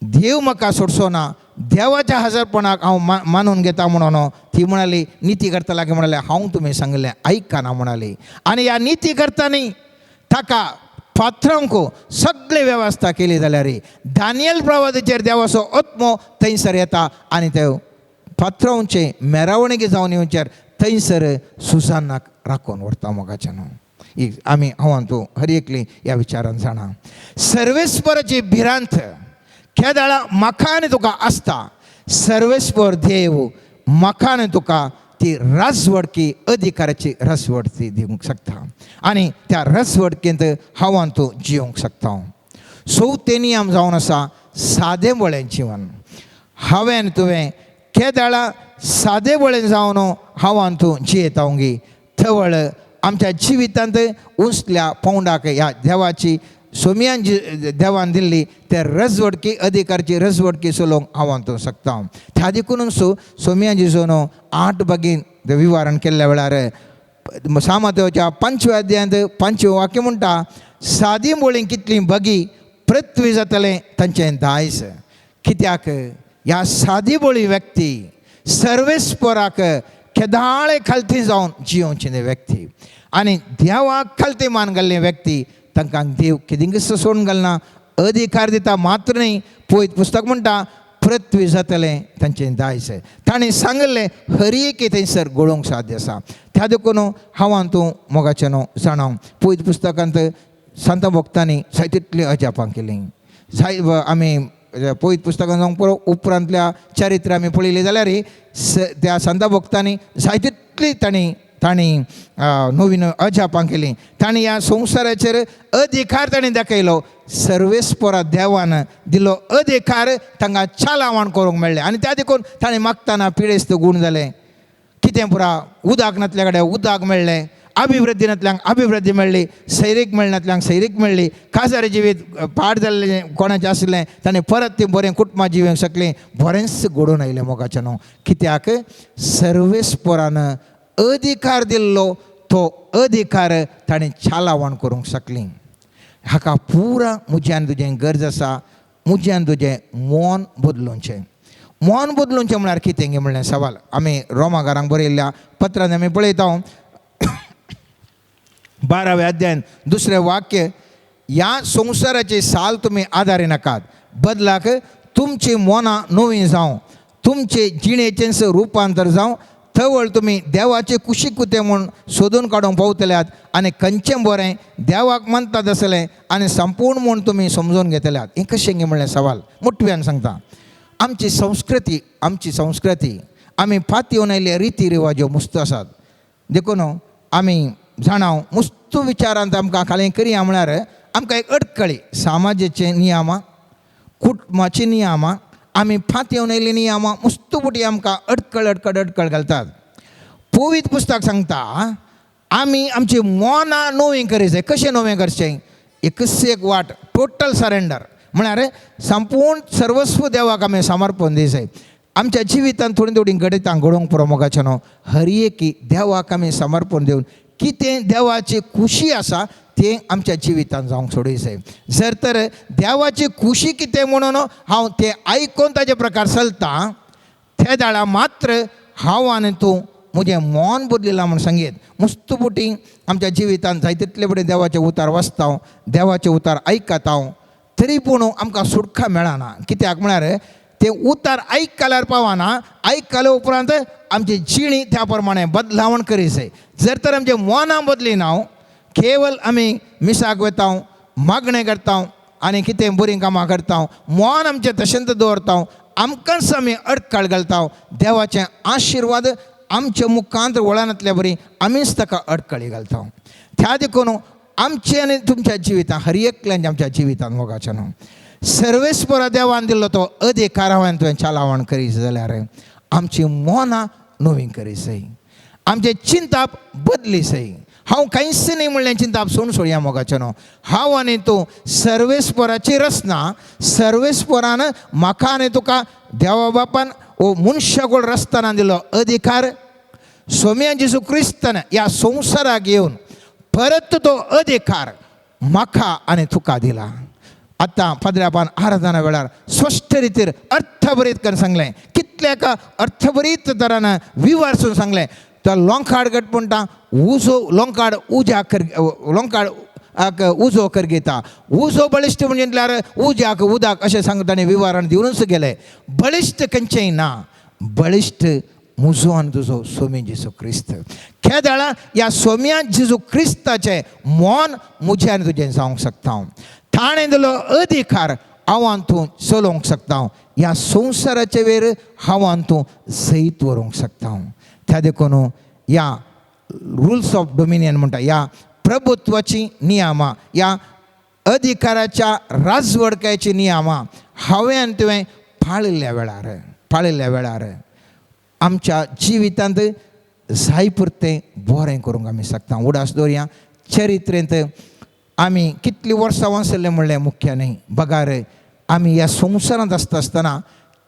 देव म्हाका सोडचो ना, देवाच्या हजरपणाक हांव मानून घेता म्हणून ती म्हणाली. निती करता लागीं म्हणाले हांव तुमी सांगलें आयकना म्हणाली. आनी ह्या निती करतानी ताका पात्रांक सगळी वेवस्था केली जाल्यार दानियल प्रवादाचेर देवाचो आत्मो थंयसर येता आनी ते पात्रांचे मेरावणीक जावन येवचेर थंयसर सुजानाक राखून व्हरता. मोगाचें न्हू आमी हांव तूं हर एकली ह्या विचारान जाणा सर्वेस्पराची भिरांत केदाळा म्हाका आनी तुका आसता, सर्वेस्पर देव म्हाका आनी तुका ती राजवडकी अधिकाराची राजवडकी दिवंक शकता आनी त्या राजवडकेंत हांव आनी तूं जियोंक शकता. चवथें नियम जावन आसा सादें बळें जिवन. हांवें आनी तुवें केदाळा सादें बळें जावन हांव आनी तूं जियेता गी थवळ आमच्या जिवितांत उंचल्या पोंवडाक ह्या देवाची सोमियान जी देवान दिल्ली ते रजवडकी अधिकारची रजवडकी चलोवंक हांव आनी तूं शकता. त्या देखून सोमियान जिजोनो 8 बागीन विवरण केल्ल्या वेळार सामातेवच्या 5व्या अध्यायांत 5वें वाक्य म्हणटा, सादी बोळी कितली बगी पृथ्वी जातलें तांचें दायज. कित्याक ह्या सादी बोळी व्यक्ती सर्वेस्पराक केदाळे खालती जावन जियोवची व्यक्ती आनी देवाक खालती मान घाल्ली व्यक्ती तांकां देव कितेंच सोडून घालना, अधिकार दिता मात्र न्ही. पयत पुस्तक म्हणटा पृथ्वी जातलें तांचें दायज. ताणें सांगिल्लें हर एक थंयसर घडोवंक साध्य आसा. त्या देखून हांव तूं मोगाचें न्हू जाणा, पयत पुस्तकांत संत भक्तांनी जाय तितलीं अजापां केलीं. जाय आमी पयत पुस्तकां जावंक पळय उपरांतल्या चरित्र आमी पळयलें जाल्यार त्या संत भक्तांनी जाय तितली तांणी तांणी नवी नवी अजापां केलीं. तांणी ह्या संवसाराचेर अधिकार तांणी दाखयलो. सर्वेस्परा देवान दिलो अधिकार तांकां चालावण करूंक मेळ्ळें आनी त्या देखून ताणें मागतना पिडेस्त गूण जालें. कितें पुरा उदक नातल्या कडेन उदक मेळ्ळें, अभिवृद्धी नातल्यांक अभिवृद्धी मेळ्ळी, सैरीक मेळनातल्यांक सैरीक मेळ्ळी, काजारी जिवीत पाड जाल्लें कोणाचें आशिल्लें ताणें परत तीं बरें कुटुंबां जिवंक शकलीं. बरेंच घडोवन आयलें मोगाचें न्हू. कित्याक सर्वेस्परान अधिकार दिल्लो तो अधिकार ताणें चालावण करूंक शकलीं. हाका पुरा म्हजें तुजें गरज आसा, म्हजें तुजें मन बदलुचें. मन बदलुचें म्हळ्यार कितें गे म्हणलें सवाल. आमी रोमागारांक बरयल्ल्या पत्रान आमी पळयता 12व्या अध्यायान 2रें वाक्य, ह्या संवसाराची साल तुमी आदारी नाकात, बदलाक तुमची मनां नवीं जावं, तुमचे जिणेचेंच रुपांतर जावं, थवळ तुमी देवाचे कुशीक कुतें म्हूण सोदून काडूंक पावतल्यात आनी खंयचें बरें देवाक मानतात आसलें आनी संपूर्ण म्हूण तुमी समजून घेतल्यात. हें कशें गे म्हणलें सवाल. मोटव्यान सांगता, आमची संस्कृती, आमची संस्कृती आमी फाती आयिल्ले रिती रिवाज्यो मुस्त आसात. देखून आमी जाणा मुस्त विचारांत आमकां खालें करया म्हळ्यार आमकां एक अडकळी, समाजाचे नियमां, कुटुंबाची नियमां, आमी फाती आयिल्लीं नियमां मुस्त पुटी आमकां अडकळ अडकळ अडकळ घालतात. पवित्र पुस्तक सांगता आमी आमची मनां नवीं करी जाय. कशें नवें करचें? एकच एक वाट, टोटल सरेंडर म्हळ्यार संपूर्ण सर्वस्व देवाक आमी समर्पण दी जाय. आमच्या जिवितांत थोडीं थोडीं घडितां घडोवंक पुरो मोगाचें न्हू. हर एकी देवाक आमी समर्पण दिवन कितें देवाची खुशी आसा तें आमच्या जिवितांत जावंक सोडूंक जाय. जर तर देवाची खुशी कितें म्हणून हांव तें आयकून ताजे प्रकार चलता ते दाळा मात्र हांव आनी तूं म्हजें मन बदलिलां म्हूण सांगीत. मुस्त पुटी आमच्या जिवितांत जाय तितले फुडें देवाचें उतार वाचता, देवाचें उतार आयकता, तरी पूण आमकां सुटका मेळना. कित्याक म्हळ्यार तें उतार आयकल्यार पावना, आयकल्या उपरांत आमची जिणी त्या प्रमाणे बदलावण करी जाय. जर तर आमचें मनां बदली ना, केवल आमी मिसाक वता, मागणें करता आनी कितें बरीं कामां करता, मन आमचें तशेंच दवरता, आमकांच आमी अडकळ घालता. देवाचे आशिर्वाद आमच्या मुखांत वळनातल्या बरी आमीच ताका अडकळी घालता. त्या देखून आमचें आनी तुमच्या जिवितांत हर एकल्यान आमच्या जिवितांत मोगाचें न्हू सर्वेस्परा देवान दिल्लो तो अधिकार हांवें तुवें चालावण करीत जाल्यार आमची मनां नवीं करी जाय, आमचें चिंताप बदली जाय. हांव कांयच न्ही म्हणलें चिंताप सोडून सोडया मोगाचें न्हू. हांव आनी तूं सर्वेस्पराची रचना, सर्वेस्परान म्हाका आनी तुका देवा बापान ओ मनशाकोड रस्ताना दिलो अधिकार. सोम्या जेजू क्रिस्तान ह्या संवसाराक येवन परत तो अधिकार म्हाका आनी तुका दिला. आतां फादरापान आराधना वेळार स्पश्ट रितीर अर्थभरीत करून सांगलें, कितल्याक अर्थभरीत तरान विवारसून सांगलें. तो लोंखाड गट म्हणटा उजो, लोंकाड उज्याक कर, लोंकाड उजो कर घेता, उजो बळिश्ट म्हणजे म्हटल्यार उज्याक उदक अशें सांगता आनी विवरण दिवनूच गेले. बळिश्ट खंयचेंय ना, बळिश्ट म्हजो आनी तुजो सोमी जेजू क्रिस्त. केदळा ह्या सोम्या जेजू क्रिस्ताचें मन म्हजें आनी तुजें जावंक शकता हांव. ताणें दिलो अधिकार हांव तूं चलोवंक शकता हांव. ह्या संवसाराचे वेर हांव तूं जैत व्हरूंक शकता हांव. त्या देखून ह्या रुल्स ऑफ डोमिनियन म्हणटा, ह्या प्रभुत्वाची नियमां, ह्या अधिकाराच्या राजवडकायची नियमां हांवें आनी तुवें पाळिल्ल्या वेळार, पाळिल्ल्या वेळार आमच्या जिवितांत जाय पुरतें बरें करूंक आमी शकता. उडास दवरया चरित्रेंत आमी कितलीं वर्सां वाचल्लें म्हणलें मुख्य न्ही, बगार आमी ह्या संवसारांत आसता आसतना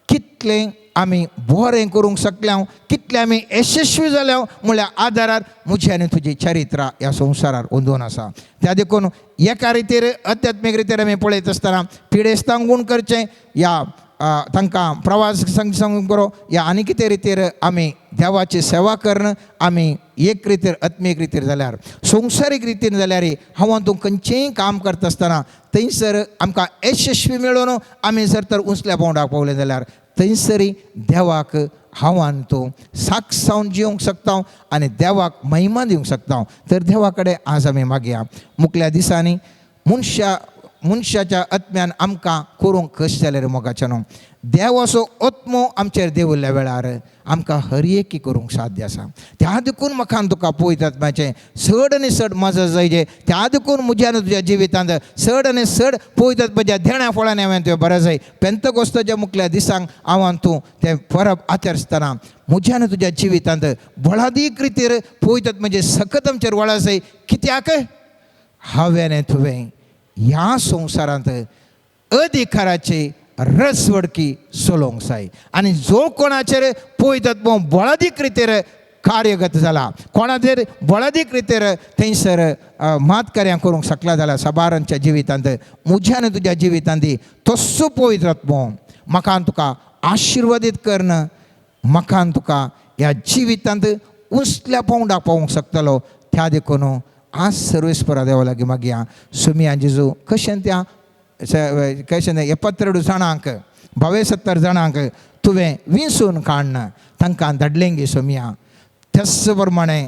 कितलें आमी बरें करूंक शकल्या, कितले आमी यशस्वी जाल्या म्हळ्यार आदारार म्हजी आनी तुजी चरित्रा ह्या संवसारार अंदून आसा. त्या देखून एका रितीर अध्यात्मीक रितीर आमी पळयत आसतना पिडेस्तांक गूण करचें या तांकां प्रवास संग करो या आनी कितें रितीर आमी देवाची सेवा करून आमी एक रितीर आत्मीक रितीर जाल्यार संवसारीक रितीन जाल्यार हांव तूं खंयचेंय काम करता आसतना थंयसर आमकां यशस्वी मेळून आमी जर तर उंचल्या पावंडाक पावले जाल्यार थंयसरी देवाक हांव आनी तूं साक्ष जावन जिवंक शकता आनी देवाक महिमा दिवंक शकता. तर देवा कडेन आज आमी मागया मुखल्या दिसांनी मनशाच्या आत्म्यान आमकां करूंक कशें जालें रे मोगाच्या न्हू, देवाचो आत्मो आमचेर देंवल्ल्या वेळार आमकां हर एकी करूंक साध्य आसा. त्या देखून म्हाका तुका पवित्र आत्म्याचें चड आनी चड मजा जायजे. त्या देखून म्हज्या आनी तुज्या जिवितांत चड आनी चड पवित्र आत्म्याच्या देण्या फळांनी हांवें तुवें बरें जाय. पेंतकोस्ताच्या मुखल्या दिसांक हांव तूं तें परब आचरतना म्हज्या आनी तुज्या जिवितांत बळादीक रितीर पवित्र आत्म्याचें सकत आमचेर वळा जाय. कित्याक हांवें तुवें ह्या संवसारांत अधिकाराची रसवडकी चलोवंक जाय आनी जो कोणाचेर पवित्र आत्मो बळादीक रितीर कार्यगत जाला, कोणाचेर बळादीक रितीर थंयसर मात कार्यां करूंक शकला जाल्यार साबारांच्या जिवितांत म्हज्या आनी तुज्या जिवितांत तस्सो पवित्र आत्मो म्हाका तुका आशिर्वादीत करून म्हाका तुका ह्या जिवितांत उंचल्या पावंडाक पावोवंक शकतलो. त्या देखून आज सर्वेस्परा देवा लागीं मागया सुमिया जेजू कशें त्या कशें 72 जाणांक 72 जाणांक तुवें विंचून काडन तांकां धाडलें गे सोमिया, त्याच प्रमाणे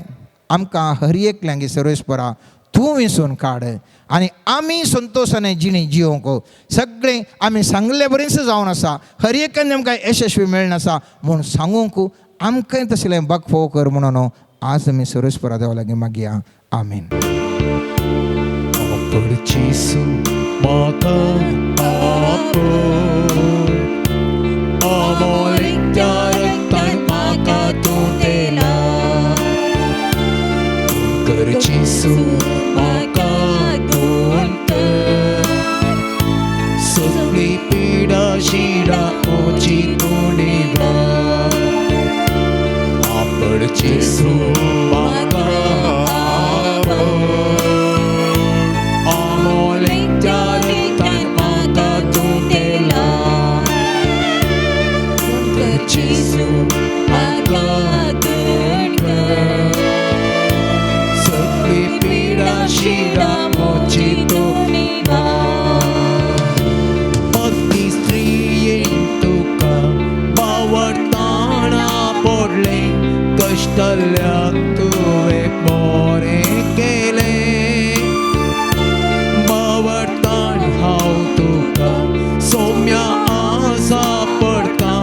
आमकां हर एकल्यांक सर्वेस्परा तूं विंचून काड आनी आमी संतोशान जिणी जियोंक सगळें आमी सांगले बरीच जावन आसा, हर एकान आमकां यशस्वी मेळनासा म्हूण सांगूंक आमकांय तसलें बगफो कर म्हणून आज आमी सर्वेस्परा देवा लागीं मागया. आमेन. जेसू म्हाका आपय, अमोलिकच्या रक्तान म्हाका तूं दिला. कर जेसू म्हाका तूं कर, सगळी पिडा शिडा म्हजी तूं निवार. आपण जेसू म्हाका कश्टल्याक तुवें बरें केलें. बावडताण हांव तुका सोम्या आसा पडटा,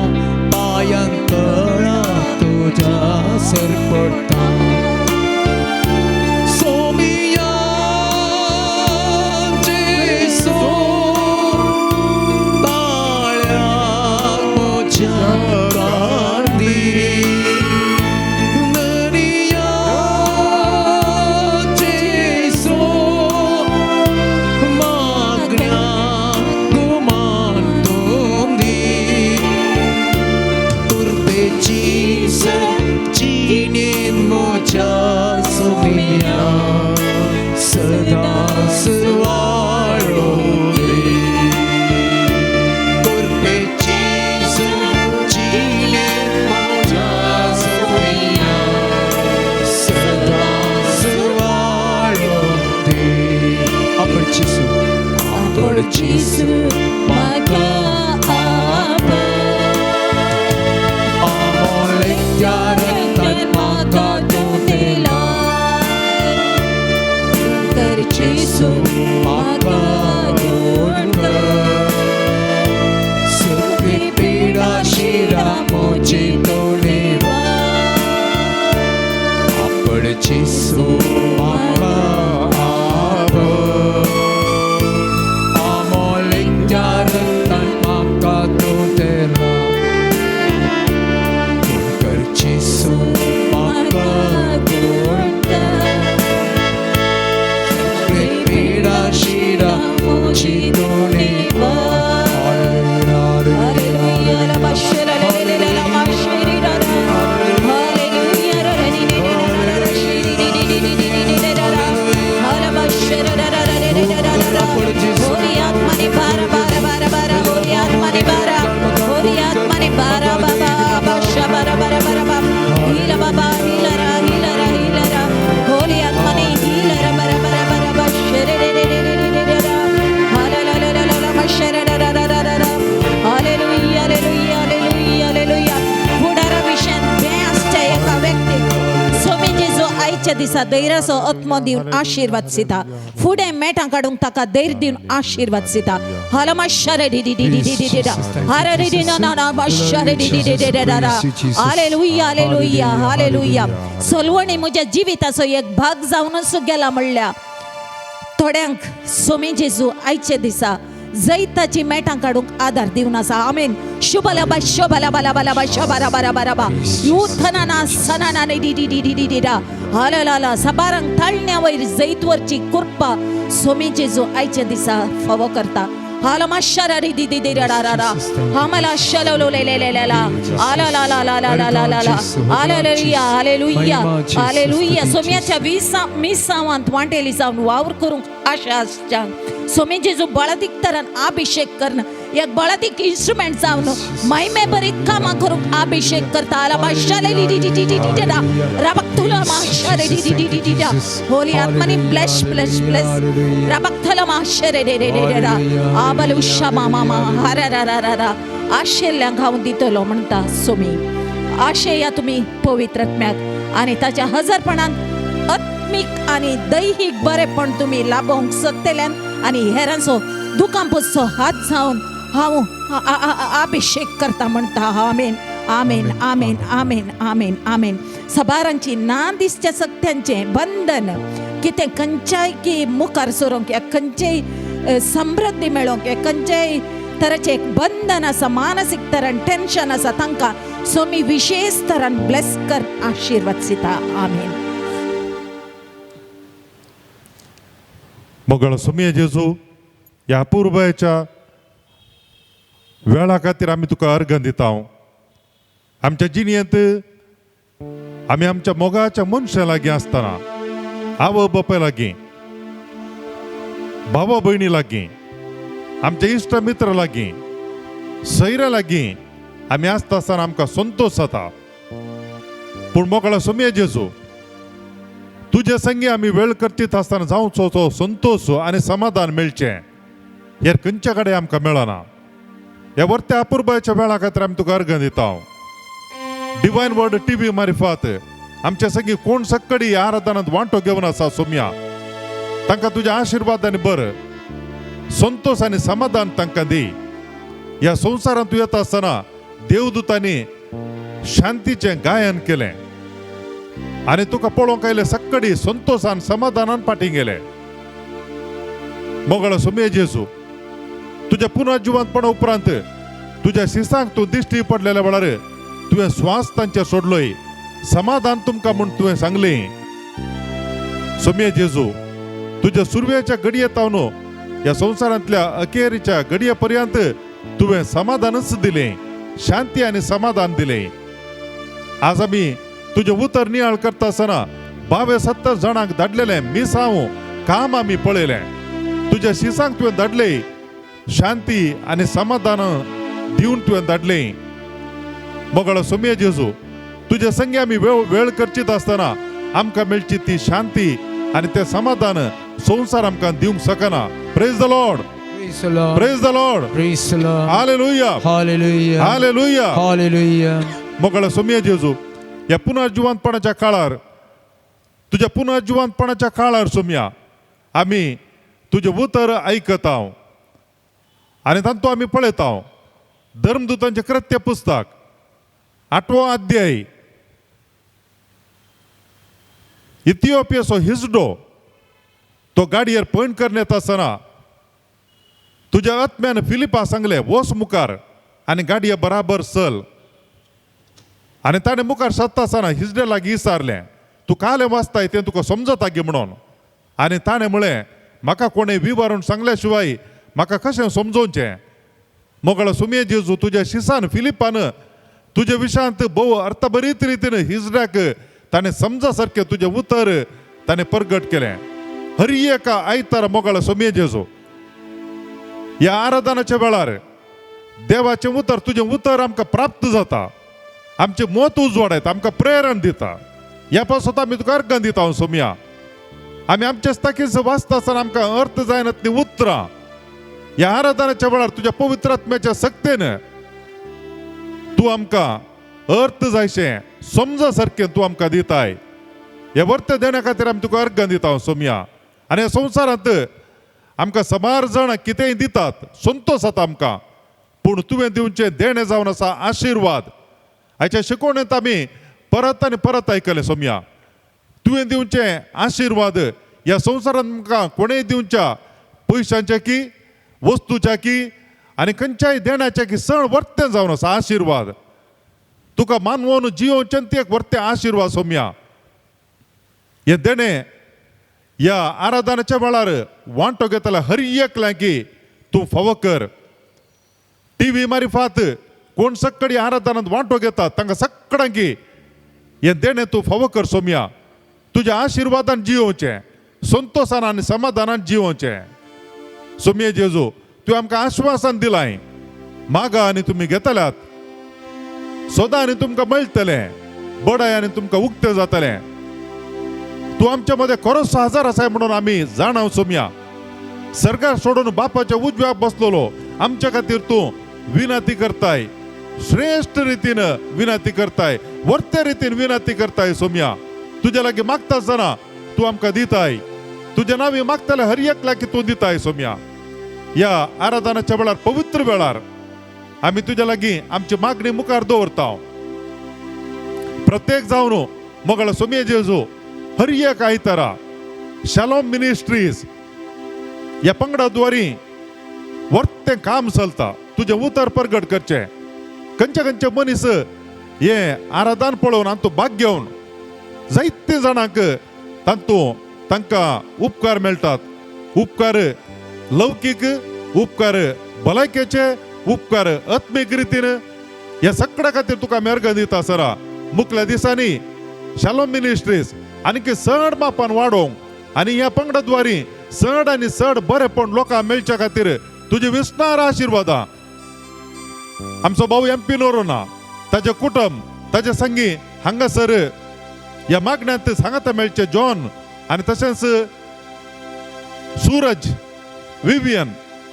पांयां तळा तुज्या सर पडटा. सोमिया जेसू ताळ्याक म्हज्या कांदी, जेसू म्हाका आपय, अमोलिकच्या रक्तान म्हाका तूं दिला. कर जेसू म्हाका तूं कर, सगळी पिडा शिरा म्हजी तूं निवार. आपण जेसू म्हाका आपय, आयच्या दिसा धैर्याचो आत्मो दिवन आशिर्वाद दिता. फुडें मेटां काडूंक ताका धैर्य दिवन आशिर्वाद दिता. हलमा शरे D D D D D D हरे डी ना ना ना शरे D D D D D hallelujah hallelujah hallelujah. सलवणी म्हज्या जिविताचो एक भाग जावनच गेला म्हणल्या थोड्यांक सोमी जेजू आयचे दिसा जैताची मेटां काडूंक आदार दिवन आसा. आमेन. शुभलबा शोभलबा लबा शबरा बरा बरा यूथना सनाना डी डी डी डी डी डा हलला सबारांक ताळण्या वयर जैतवरची कृपा सोमी जेजू आयच्या दिसा फावो करता. हालमा शरा री दी दी दी रा रा रा हमला शललो ले ले ले ले ला आला ला ला ला ला ला ला ला. Hallelujah hallelujah hallelujah. सोम्याच्या विसा मिसावांत वांटेली जावन वावर करूंक आशा आसच्या सोमी जेजू बळादीक तरान अभिषेक करण एक बळादीक इन्स्ट्रुमेंट जावन महिमे बरीत कामां करूंक अभिषेक करता. आला माशाले डी डी डी डी डी डा राबक्तुला माशाले डी डी डी डी डी डा. होली आत्मनी ब्लेस ब्लेस ब्लेस राबक्तला माशरे रे रे रे रा आबल उषा मामा मा हरा रा रा रा रा आशिल्ल्यांक हांव दितलो म्हणटा सोमी. आशेया तुमी पवित्र आत्म्याक आनी ताच्या हजारपणान आत्मीक आनी दैहीक बरेपण तुमी लाभोवंक शकतल्यान आनी हेरांचो दुकां पोसचो हात जावन हांव अभिषेक करता म्हणटा. आमेन आमेन आमेन आमेन आमेन आमेन. सबारांची ना दिसच्या सक्त्यांचें बंधन कितें खंयच्याय की मुखार सरूंक या खंयचेय समृद्धी मेळोवंक या खंयच्याय तराचें एक बंधन आसा, मानसीक तरान टेन्शन आसा, तांकां सोमी विशेष तरान ब्लेस कर आशिर्वाद दिता. आमेन. मोगळ सोमये जेजू, ह्या अपुरबायेच्या वेळा खातीर आमी तुका अर्घन दिता. आमच्या जिणेंत आमी आमच्या मोगाच्या मनशां लागीं आसतना, आवय बापाय लागीं, भावा भयणी लागीं, आमच्या इश्ट मित्र लागीं, सैऱ्या लागीं आमी आसता आसतना आमकां संतोश जाता. पूण मोगळा सोमये जेजू, तुजे संगी आमी वेळ करतीत आसतना जावचो तो संतोश आनी समाधान मेळचें हेर खंयच्या कडेन आमकां मेळना. ह्या वर्त्या अपुरबायेच्या वेळा खातीर आमी तुका अर्घ दिता. डिवायन वर्ड टीव्ही मारिफात आमच्या संगी कोण सक्कडी ह्या आराधनांत वांटो घेवन आसा सोम्या, तांकां तुज्या आशिर्वाद आनी बरं संतोश आनी समाधान तांकां दी. ह्या संवसारांत तूं येता आसतना देवदूतांनी शांतीचें गायन केलें आनी तुका पळोवंक आयले सक्कडी संतोशान समाधानान फाटीं गेले. मोगळ सोमये जेजू, तुज्या पुनर्जिवंतपणा उपरांत तुज्या शिसांक तूं दिश्टी पडलेल्या वेळार तुवें स्वास तांचे सोडलोय, समाधान तुमकां म्हूण तुवें सांगलें. सोमये जेजू, तुज्या सुरवेच्या घडये तावन ह्या संवसारांतल्या अखेरीच्या घडये पर्यंत तुवें समाधानच दिलें, शांती आनी समाधान दिलें. आज आमी तुजें उतर नियाळ करता आसतना 72 जाणांक धाडलेलें मिसांव काम आमी पळयलें. तुज्या शिसांक तुवें धाडले शांती आनी समाधान दिवन तुवें धाडलें. मोगळ सोमये जेजू, तुज्या संगी आमी वेळ वेळ करचीत आसतना आमकां मेळची ती शांती आनी तें समाधान संवसार आमकां दिवंक शकना. Praise the Lord. Praise the Lord. Praise the Lord. Praise the Lord. Hallelujah. Hallelujah. Hallelujah. Hallelujah. मोगळ सोमये जेजू, ह्या पुनर्जिवंतपणाच्या काळार, तुज्या पुनर्जिवंतपणाच्या काळार सोमया आमी तुजें उतर आयकता आनी तातूंत आमी पळयता. धर्मदूतांचें कृत्य पुस्तक 8वो अध्याय, इथिओपियाचो हिजडो तो गाडयेर पयण करून येता आसतना तुज्या आत्म्यान फिलिपा सांगलें, वच मुखार आनी गाडये बराबर चल. आनी ताणें मुखार सरता आसतना हिजडे लागीं विचारलें, तूं कालें वाचताय तें तुका समजता गे म्हणून. आनी ताणें म्हळें, म्हाका कोणें विवरून सांगल्या शिवाय म्हाका कशें समजोवचें. मोगळ सुमये जेजू, तुज्या शिसान फिलिपान तुज्या विशयांत भोव अर्थभरीत रितीन हिजड्याक ताणें समजा सारकें तुजें उतर ताणें परगट केलें. हर एका आयतार मोगळ सोमये जेजू, ह्या आराधनाच्या वेळार देवाचें उतर तुजें उतर आमकां प्राप्त जाता, आमचें मत उजवाडायता, आमकां प्रेरण दिता. ह्या पासत आमी तुका अर्घन दिता हांव सोमया. आमी आमच्या ताकीच वाचता आसतना आमकां अर्थ जायना तीं उतरां ह्या आराधनाच्या वेळार तुज्या पवित्र आत्म्याच्या सक्तेन तूं आमकां अर्थ जायशें समजा सारकें तूं आमकां दिताय. हे वर्ते देण्या खातीर आमी तुका अर्गां दिता सोमया. आनी ह्या संवसारांत आमकां साबार जाणां कितेंय दितात, संतोश जाता आमकां, पूण तुवें दिवचें देणें जावन आसा आशिर्वाद. हाच्या शिकवणेंत आमी परत आनी परत आयकलें सोमया, तुवें दिवचें आशिर्वाद ह्या संवसारांत आमकां कोणेय दिवच्या पयशांच्या की वस्तूच्या की आनी खंयच्याय देण्याच्या की सण वर्तें जावन आसा आशिर्वाद. तुका मानवून जियोवचें ती एक वर्तें आशिर्वाद सोमया. हें देणें ह्या आराधनाच्या वेळार वांटो घेतल्या हर एकल्या की तूं फावो कर. टी व्ही मारिफात कोण सक्कडी आराधनांत वांटो घेतात तांकां सगळ्यांकी हें देणें तूं फावो कर सोमया. तुज्या आशिर्वादान जियोवचें, संतोशान आनी समाधानान जियोवचें. सोमये जेजू, तुवें आमकां आश्वासन दिलाय, मागा आनी तुमी घेतल्यात, सोदा आनी तुमकां मेळटलें, बडाय आनी तुमकां उक्तें जातलें. तूं आमच्या मदें खरोच हजार आसाय म्हणून आमी जाणाव सोमया. सरकार सोडून बापाच्या उजव्याक बसलेलो आमच्या खातीर तूं विनंती करताय, श्रेश्ठ रितीन विनंती करताय, वर्ते रितीन विनंती करताय सोमया. तुज्या लागीं मागता आसतना तूं आमकां दिताय, तुज्या नांवी मागतले हर एक लागीं तूं दिताय सोमया. ह्या आराधनाच्या वेळार, पवित्र वेळार आमी तुज्या लागीं आमची मागणी मुखार दवरता. प्रत्येक जावन मोगळ सोमये जेजू, हर एक आयतारा शालोम मिनिस्ट्रीज ह्या पंगडा द्वारी वर्तें काम चलता. तुजें उतर परगट करचें, खंयचे खंयचे मनीस हे आराधन पळोवन आनी तूं भाग घेवन जायते जाणांक तातूंत तांकां उपकार मेळटात. उपकार लौकीक, उपकार भलायकेचे, उपकार आत्मीक रितीन. ह्या सगळ्या खातीर तुका मेरगां दिता सरा. मुखल्या दिसांनी शालोम मिनिस्ट्रीज आनीक चड मापान वाडोवंक आनी ह्या पंगडा द्वारी चड आनी चड बरेपण लोकांक मेळच्या खातीर तुजे विस्तार आशिर्वादां. आमचो भाऊ एम पी नोरोना, ताजें कुटुंब, ताजे संगी हांगासर ह्या मागण्यांत सांगाता मेळचे जॉन आनी तशेंच सूरज, विवियन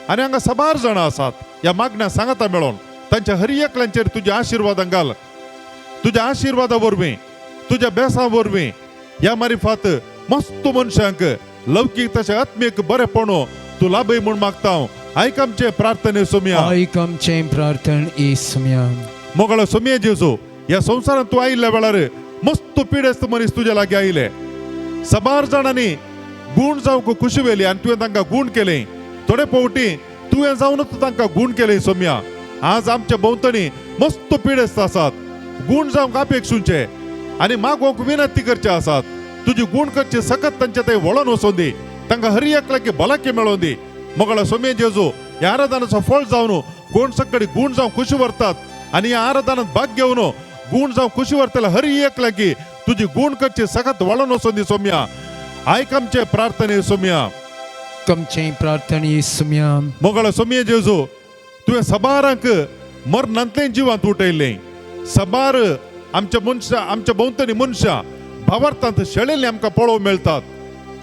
आनी हांगा साबार जाणां आसात. ह्या मागण्या सांगाता मेळोवन तांच्या हर एकल्यांचेर तुज्या आशिर्वादां घाल. तुज्या आशिर्वादा वरवीं, तुज्या बेसां वरवीं ह्या मारिफात मस्त मनशांक लौकीक तशें आत्मीक बरेपण तूं लाभय म्हूण मागता हांव. आयक आमचे प्रार्थने सोमया. आयक आमचें प्रार्थन येसुम्या. मोगळ सोमये जेजू, ह्या संवसारांत तूं आयिल्ल्या वेळार मस्त पिडेस्त मनीस तुज्या लागीं आयले. साबार जाणांनी गूण जावंक खुशी वेली आनी तुवें तांकां गूण केलें. थोडे फावटी तुवें जावनूच तांकां गूण केलें सोमया. आज आमच्या भोंवतणी मस्त पिडेस्त आसात, गूण जावंक अपेक्षुंचे आनी मागोवंक विनंती करचे आसात. तुजी गूण करचे सकत तांच्या थंय वळोन वचोन दी, तांकां हर एकल्याक भलायकी मेळोवन दी. मोगळा सोमये जेजू, ह्या आराधनाचो फळ जावन कोण सकडी गूण जावंक खुशी व्हरतात आनी ह्या आराधनांत भाग घेवन गूण जावंक खुशी व्हरतले हर एकल्याक तुजी गूण करची सकत वळोन वचोन दी सोमया. आयक आमचे प्रार्थने सोमया. आमचें प्रार्थन येसुम्या. मोगळा सोमये जेजू, तुवें साबारांक मरणांतलें जिवांत उठयलें. साबार आमच्या मनशां, आमच्या भोंवतणी मनशां भावार्थांत शेळेल्लीं आमकां पळोवंक मेळटात.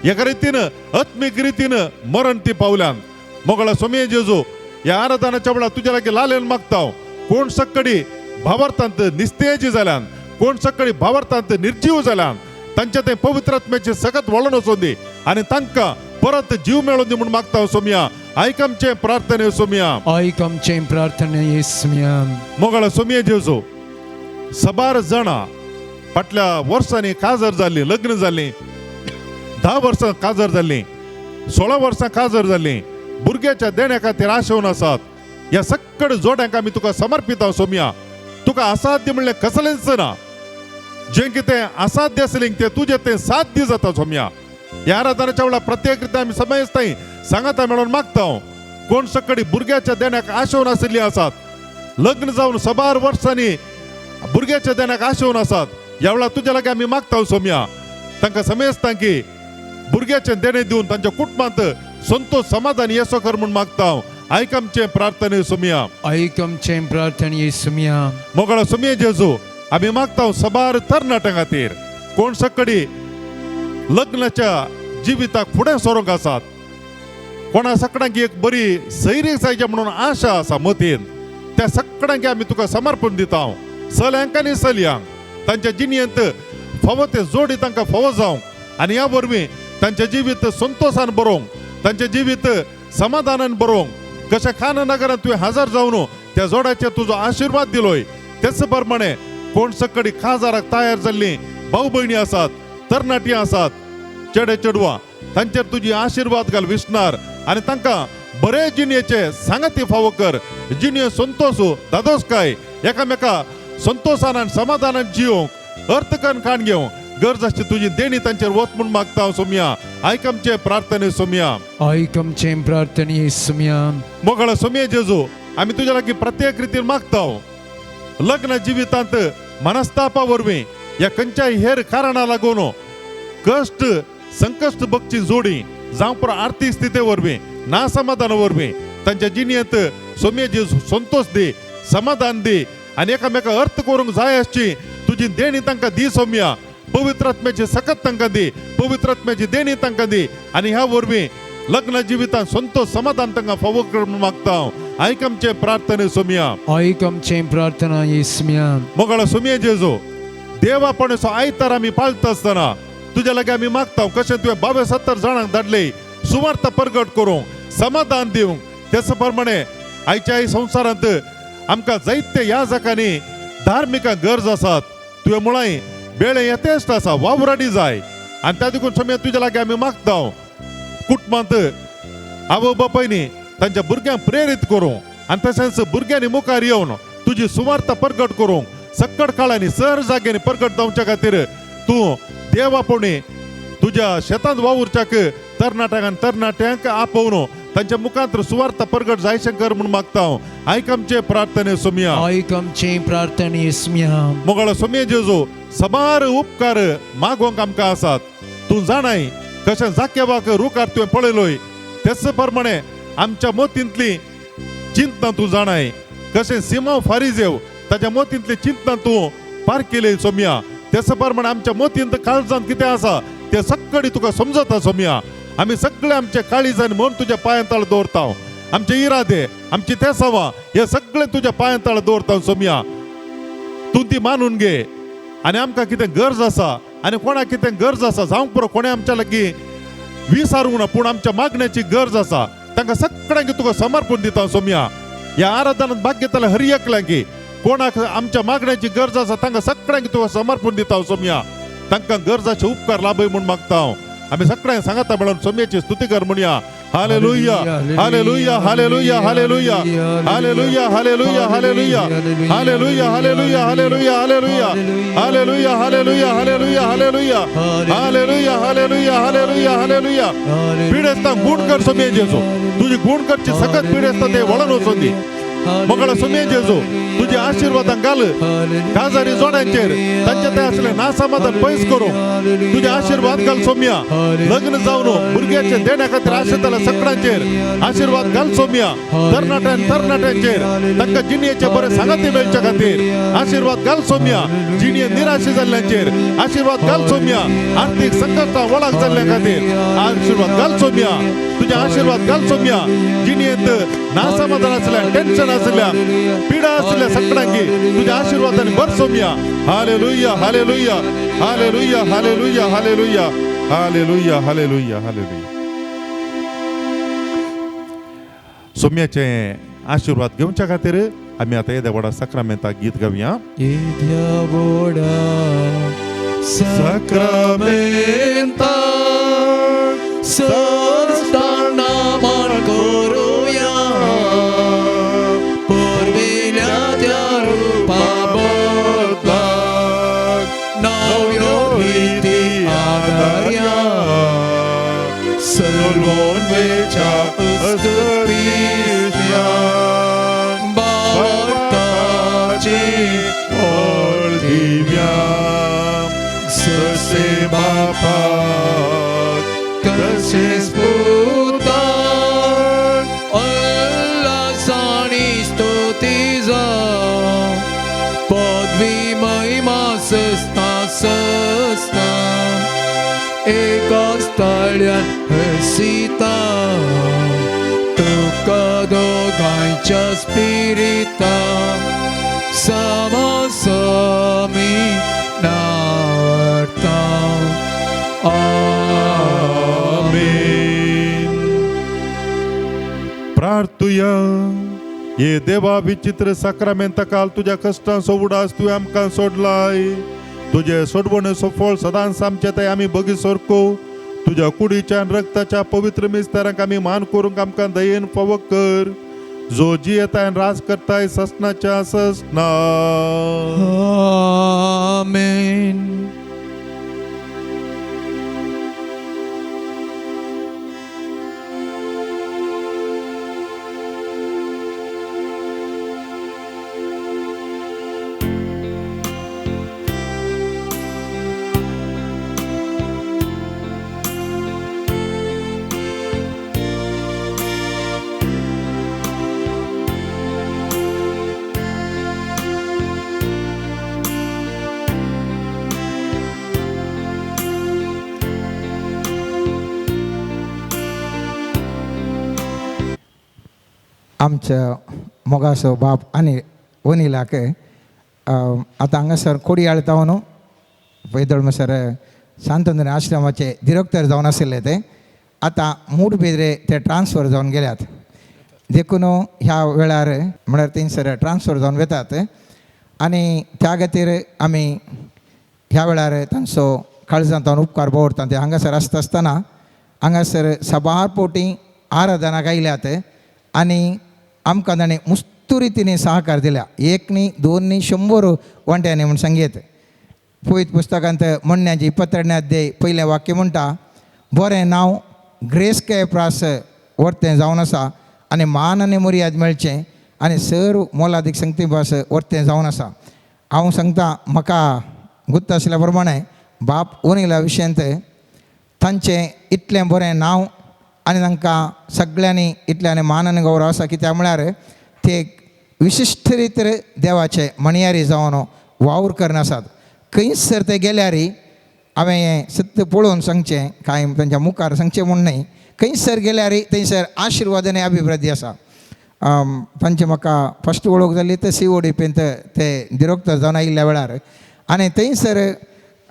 एका रितीन आत्मीक रितीन मरण ती पावल्यान. मोगळा सोमये जेजू, ह्या आराधनाच्या वेळार तुज्या लागीं लालेन मागता हांव. कोण सक्कडी भावार्थांत निस्तेजी जाल्यान, कोण सक्कडी भावार्थांत निर्जीव जाल्यान तांच्या ते पवित्र आत्म्याचे सगत वळण वचोन दी आनी तांकां परत जीव मेळोवन दी म्हूण मागता हांव सोमया. आयक आमचे प्रार्थने सोमया. आयक आमचें प्रार्थने येसुम्या. मोगळा सोमये जेजू, साबार जाणां फाटल्या वर्सांनी काजर जाल्लीं, लग्न जाल्लीं, 10 वर्सां काजर जाल्लीं, 16 वर्सां काजर जाल्लीं, भुरग्याच्या देण्या खातीर आशेवन आसात. ह्या सक्कड जोड्यांक आमी तुका समर्पिता सोमया. तुका असाध्य म्हणलें कसलेंच ना. जें कितें असाध्य आसलें तें तुजें तें साध्य जाता सोमया. ह्या आराधनाच्या वेळार प्रत्येक रित्या आमी समयस्ताय सांगाता मेळोवन मागता हांव. कोण सक्कडी भुरग्याच्या देण्याक आशेवन आशिल्लीं आसात, लग्न जावन साबार वर्सांनी भुरग्याच्या देण्याक आशेवन आसात. ह्या वेळार तुज्या लागीं आमी मागता सोमया, तांकां समजता की भुरग्याचें देणें दिवन तांच्या कुटुंबांत संतोष समाधान येसो कर म्हूण मागता हांव. आयक आमचें प्रार्थने सोमया. आयक आमचें प्रार्थने सोमया. मोगळा सोमये जेजू, आमी मागता साबार तरणाट्यां खातीर कोण सक्कडी लग्नाच्या जिविताक फुडें सरूंक आसात, कोणा सगळ्यांक एक बरी सैरीक जायची म्हणून आशा आसा मतीन, त्या सगळ्यांक आमी तुका समर्पण दिता. हांव चल्यांक आनी चलयांक तांच्या जिणेंत फावो ते जोडी तांकां फावो जावंक आनी ह्या वरवीं तांचें जिवीत संतोशान बरोवंक, तांचें जिवीत समाधानान बरोवंक कशें खान नगरांत तुवें हजर जावन त्या जोड्याचेर तुजो आशिर्वाद दिलोय, तेच प्रमाणे कोण सकडी खाजाराक तयार जाल्लीं भाव भयणी आसात, तरणाटी आसात, चेडे चेडवां, तांचेर तुजी आशिर्वाद घाल विसणार आनी तांकां बरे जिणेचे सांगाती फावो कर. जिणे संतोश दादोसकाय एकामेका संतोशान आनी समाधानान जिवंक अर्थकन काण घेवंक गरज आसची तुजी देणी तांचेर वत म्हूण मागता हांव सोमया. आयक आमचे प्रार्थने सोमया. आयक आमचे प्रार्थने सोमया. मोगाळ सोमये जेजू, आमी तुज्या लागीं प्रत्येक रितीन मागता. लग्न जिवितांत मनस्तापा वरवीं ह्या खंयच्याय हेर कारणा लागून कश्ट संकश्ट बगची जोडी जावं पुरो आर्थीक स्थिती वरवीं ना समाधाना वरवीं तांच्या जिणेंत सोमये जेजू संतोश दी, समाधान दी आनी एकामेका अर्थ करूंक जाय आसची तुजी देणी तांकां दी सोमया. पवित्र आत्म्याची सकत तांकां दी, पवित्र आत्म्याची देणी तांकां दी आनी ह्या वरवीं लग्न जिवितांत संतोश समाधान तांकां फावो कर म्हूण मागता हांव. आयक आमचे प्रार्थने सोमया. आयक आमचे प्रार्थना येसम्या. मोगाळ सोमये जेजू, देवा पण आयतार आमी पाळटा आसतना तुज्या लागीं आमी मागता कशें तुवें 72 जाणांक धाडले सुवार्थ परगट करूंक, समाधान दिवंक, तेच प्रमाणे आयच्या संवसारांत आमकां जायते ह्या जाकांनी धार्मिक गरज आसात. तुवें मुळाय बेळे यथेश्ट आसा, वावराडी जाय आनी त्या देखून सोमया तुज्या लागीं आमी मागता कुटुंबांत आवय बापायनी तांच्या भुरग्यांक प्रेरीत करूंक आनी तशेंच भुरग्यांनी मुखार येवन तुजी सुवार्थ परगट करूंक सक्कड काळांनी सर जाग्यांनी परगट जावच्या खातीर तूं देवा पोणी तुज्या शेतांत वावुरच्याक तरणाट्यांक आनी तरणाट्यांक आपोवन तांच्या मुखांत सुवार्थ परगट जायशें कर म्हूण मागता हांव. आयक आमचे प्रार्थने सोमया. आयक आमचे प्रार्थने सोमया. मोगाळ सोमये जेजू, सबार उपकार मागोवंक आमकां आसात. तूं जाणाय कशें जाकेवाक रुखार तुवें पळयलोय, तेच प्रमाणे आमच्या मोतींतली चिंतना तूं जाणाय कशें सिमांव फारिजेव ताच्या मोतींतली चिंतना तूं पार केली सोमया, तेच प्रमाणे आमच्या मोतींत काळजांत कितें आसा तें सगळी तुका समजता सोमया. आमी सगळे आमचे काळीज आनी मन तुज्या पांयांताळ दवरता, आमचे इरादे आमची तेसावां हे सगळे तुज्या पांयांताळ दवरता सोमया. तूं ती मानून घे आनी आमकां कितें गरज आसा आनी कोणाक कितें गरज आसा जावंक पुरो, कोणें आमच्या लागीं विसारूंक ना पूण आमच्या मागण्याची गरज आसा तांकां सगळ्यांक तुका समर्पण दिता सोमया. ह्या आराधनांत भाग घेतल्या हर एकल्यांकी कोणाक आमच्या मागण्याची गरज आसा तांकां सगळ्यांक तुका समर्पण दिता सोमया. तांकां गरजाचे उपकार लाभय म्हूण मागता हांव. आमी सगळ्यांक सांगता म्हणून सोमयाची स्तुती कर म्हणया. Hallelujah, hallelujah, hallelujah, hallelujah, hallelujah, hallelujah, hallelujah, hallelujah, hallelujah, hallelujah, hallelujah, hallelujah, hallelujah, hallelujah, hallelujah, hallelujah, hallelujah, hallelujah, hallelujah. पिडेस्तांक गूण कर सोमये जेजू, तुजी गूण करची सकत पिडेस्तां ते वळण वचून दी. मोगाळ सोमये जेजू, तुजी आशिर्वादां घाल काजारी जोड्यांचेर, तांचे ते आसले नासमाधान पयस करूंक तुजे आशिर्वाद घाल सोमया. लग्न जावन भुरग्याचे देण्या खातीर आशेतल्या सगळ्यांचेर आशिर्वाद घाल सोमया. तरणाट्यां तरणाट्यांचेर तांकां जिणेचे बरे सांगाती मेळच्या खातीर आशिर्वाद घाल सोमया. जिणे निराशे जाल्ल्यांचेर आशिर्वाद घाल सोमया. आर्थीक संकश्टां वळख जाल्ल्या खातीर आशिर्वाद घाल सोमया. तुजे आशिर्वाद घाल सोमया. जिणेंत नासमाधान आसल्या, टेन्शन आसल्या, पिडा आसल्या सगळ्यांकी तुझ्या आशिर्वादाने भर Somaiya. Hallelujah, hallelujah, hallelujah, hallelujah, hallelujah, hallelujah, hallelujah, hallelujah. सोम्याचे आशिर्वाद घेवच्या खातीर आमी आतां येद्या व्हडा साक्रामेंताक गीत गावया. येद्या व्हडा साक्रामेंताक सरस्ताना मान करुया, पुर्विल्या त्या रुपा बदलाक नव्यो रिती आदारया, सर्वोन्वेच्या अस्तुतीच्या बावटाची ओळ दिव्या ससे बापाक तशेंच पुताक उल्हासानी स्तुती जावं, पदवी महिमा सस्ता सस्ता एकाच ताळ्यान हसिता, तुका दोगांयच्या स्पिरिता समसमी नाडता. आमेन. प्रार्थुया. हे देवा, विचित्र साक्रामेंता काल तुज्या कश्टांचो उडास तुवें आमकां सोडलाय. तुजे सोडवणेचो फळ सदांच आमच्या थंय आमी बगी सारको तुज्या कुडीच्या आनी रक्ताच्या पवित्र मिस्तारांक आमी मान करूंक आमकां दयेन फावो कर, जो जियेताय आनी राज करताय ससनाच्या ससना. आमेन. आमच्या मोगासो बाप आनी वनिलाक आतां हांगासर कोडयाळ जावन वेदोळ म्हणसर सांतंद्र आश्रमाचे दिरोक्तर जावन आशिल्ले ते आतां मूडबिद्रे ते ट्रान्सफर जावन गेल्यात. देखून ह्या वेळार म्हळ्यार थंयसर ट्रान्सफर जावन वतात आनी त्या खातीर आमी ह्या वेळार तांचो काळजांत उपकार दवरता. ते हांगासर आसता आसतना हांगासर साबार पोटी आराधनाक आयल्यात आनी आमकां ताणें मुस्तू रितीन सहकार दिल्या. एक न्ही, दोन न्ही, 100 वांट्यांनी म्हूण सांगयत. पवित्र पुस्तकांत म्हणण्याची 22 अध्याय पयलें वाक्य म्हणटा, बरें नांव ग्रेसकाय प्रास वर्तें जावन आसा आनी मान आनी मर्याद मेळचें आनी सर्व मोलादीक संगती भास वर्तें जावन आसा. हांव सांगता, म्हाका गुत्त आशिल्ल्या प्रमाणे बाप ओनिला विशयांत तांचें इतलें बरें नांव आनी तांकां सगळ्यांनी इतल्यानी मान आनी गौरव आसा. कित्याक म्हळ्यार ते विशिश्ट रितीर देवाचे म्हणयारी जावन वावर करनासात. खंयसर ते गेल्यार हांवें हें सत्य पळोवन सांगचें, कांय तांच्या मुखार सांगचें म्हूण न्हय, खंयसर गेल्यार थंयसर आशिर्वाद आनी अभिवृद्धी आसा. तांचे म्हाका फस्ट वळख जाली ते सी ओ डी पींत ते दिरोक्तर जावन आयिल्ल्या वेळार आनी थंयसर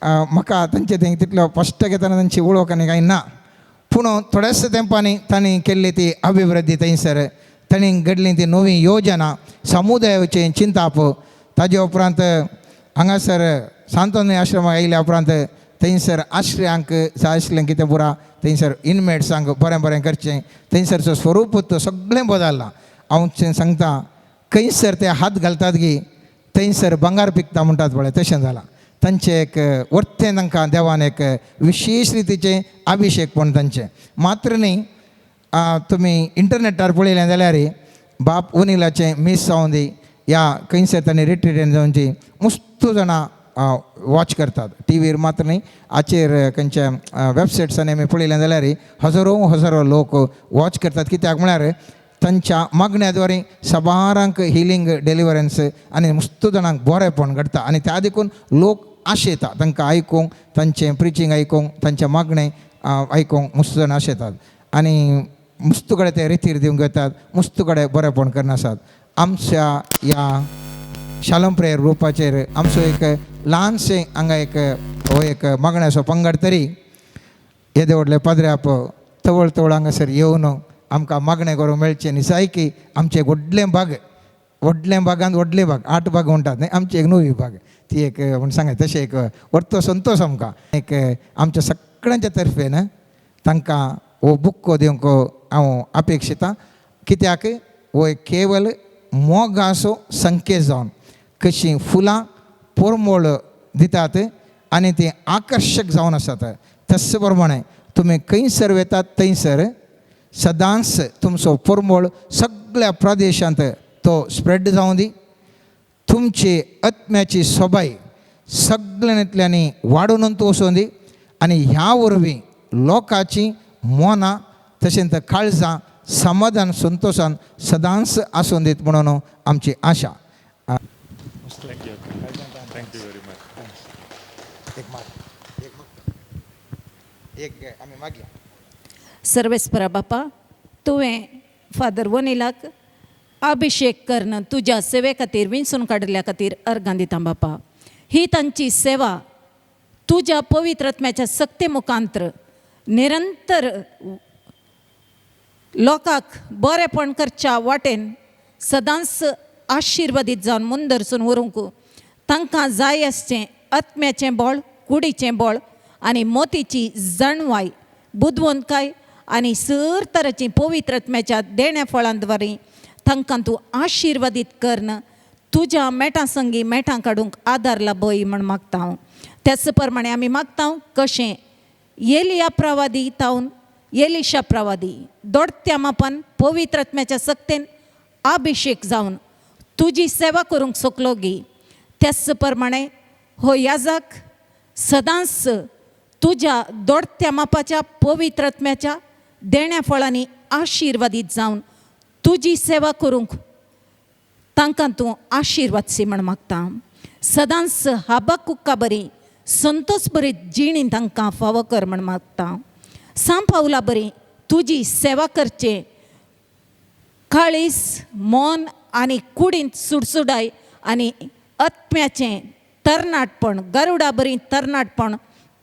म्हाका तांचे थंय तितलो फस्ट घेतना तांची वळख आनी कांय ना, पूण थोड्याच तेंपांनी तांणी केल्ली ती अभिवृद्धी थंयसर तांणी घडली ती नवी योजना समुदायाचें चिंताप. ताजे उपरांत हांगासर सांतोनी आश्रमाक आयिल्ल्या उपरांत थंयसर आश्रयांक जाय आशिल्लें कितें पुरा थंयसर इनमेट्सांक बरें बरें करचें, थंयसरचो स्वरूप तो सगळें बदल्लां. हांव सांगता, खंयसर ते हात घालतात की थंयसर भांगर पिकता म्हणटात पळय, तशें जालां. तांचें एक वर्तें तांकां देवान एक विशेश रितीचें अभिशेकपण तांचें मात्र न्ही. तुमी इंटरनेटार पळयलें जाल्यार बाप ओनिलाचें मीस जावन दी या खंयसर तांणी रिट्रीट जावची मुस्तू जाणां वॉच करतात. टी व्हीर मात्र न्ही, हाचेर खंयच्या वेबसायट्सांनी आमी पळयलें जाल्यार हजारो हजारो लोक वॉच करतात. कित्याक म्हळ्यार तांच्या मागण्या द्वारे साबारांक हिलींग डिलिवरन्स आनी मुस्तू जाणांक बरेंपण घडटा आनी त्या देखून लोक आशेता तांकां आयकूंक, तांचें प्रिचींग आयकूंक, तांचें मागणें आयकूंक मुस्तू जाणां आशेतात आनी मुस्तू कडेन ते रितीर दिवंक येतात, मुस्तू कडेन बरेंपण करनासात. आमच्या ह्या शालम प्रेयर ग्रुपाचेर आमचो एक ल्हानशें हांगा एक हो एक मागण्याचो पंगड तरी येदे व्हडले पाद्र्याप तवळ तवळ हांगासर येवन आमकां मागणें करूंक मेळचें न्ही. सायकी आमचें व्हडलें बाग, व्हडलें बागांत व्हडलें बाग, 8 बाग म्हणटात न्ही, आमची एक नवी बाग ती एक म्हूण सांगता तशें एक व्हडतो संतोश आमकां. एक आमच्या सगळ्यांच्या तर्फेन तांकां हो बुक्को दिवंक हांव अपेक्षितां. कित्याक हो एक केवल मोगाचो संकेत जावन कशीं फुलां पोरमोळ दितात आनी तीं आकर्शक जावन आसात, तस प्रमाणे तुमी खंयसर वतात थंयसर सदांच तुमचो पोरमोळ सगळ्या प्रदेशांत तो स्प्रेड जावं दी. तुमची आत्म्याची सोबाय सगळ्यांतल्यांनी वाडून वचूं दी आनी ह्या वरवीं लोकांची मनां तशेंच काळजां समाधान संतोशान सदांच आसूं दीत म्हणून आमची आशा. सर्वेस्परा बापा, तुवें फादर वनिलाक अभिशेक करून तुज्या सेवे खातीर विंचून काडिल्ल्या खातीर अर्गां दिता बापा. ही तांची सेवा तुज्या पवित्र आत्म्याच्या सक्ते मुखांत्र निरंतर लोकांक बरेपण करच्या वाटेन सदांच आशिर्वादीत जावन मुंदरसून व्हरूंक तांकां जाय आसचें आत्म्याचें बळ, कुडीचें बळ आनी मोतीची जाणवाय, बुदवंतकाय आनी सर तराची पवित्र आत्म्याच्या देण्या फळांद्वारे तांकां तूं आशिर्वादीत करन तुज्या मेटां संगी मेटां काडूंक आदार लाबय म्हण मागता हांव. त्याच प्रमाणे आमी मागता कशें एलिया प्रवादी तावन एलिशा प्रवादी दोडत्या मापान पवित्र आत्म्याच्या सक्तेन अभिषेक जावन तुजी सेवा करूंक शकलो गी, त्याच प्रमाणे हो याजक सदांच तुज्या दोडत्या मापाच्या पवित्र आत्म्याच्या देण्या फळांनी आशिर्वादीत जावन तुजी सेवा करूंक तांकां तूं आशिर्वाद सी म्हण मागता. सदांच हाबाकुक्का बरी संतोष बरी जिणी तांकां फावो कर म्हण मागता. सांपावला बरी तुजी सेवा करचें काळीस मन आनी कुडींत सुडसुडाय आनी आत्म्याचें तरणाटपण गरुडा बरी तरणाटपण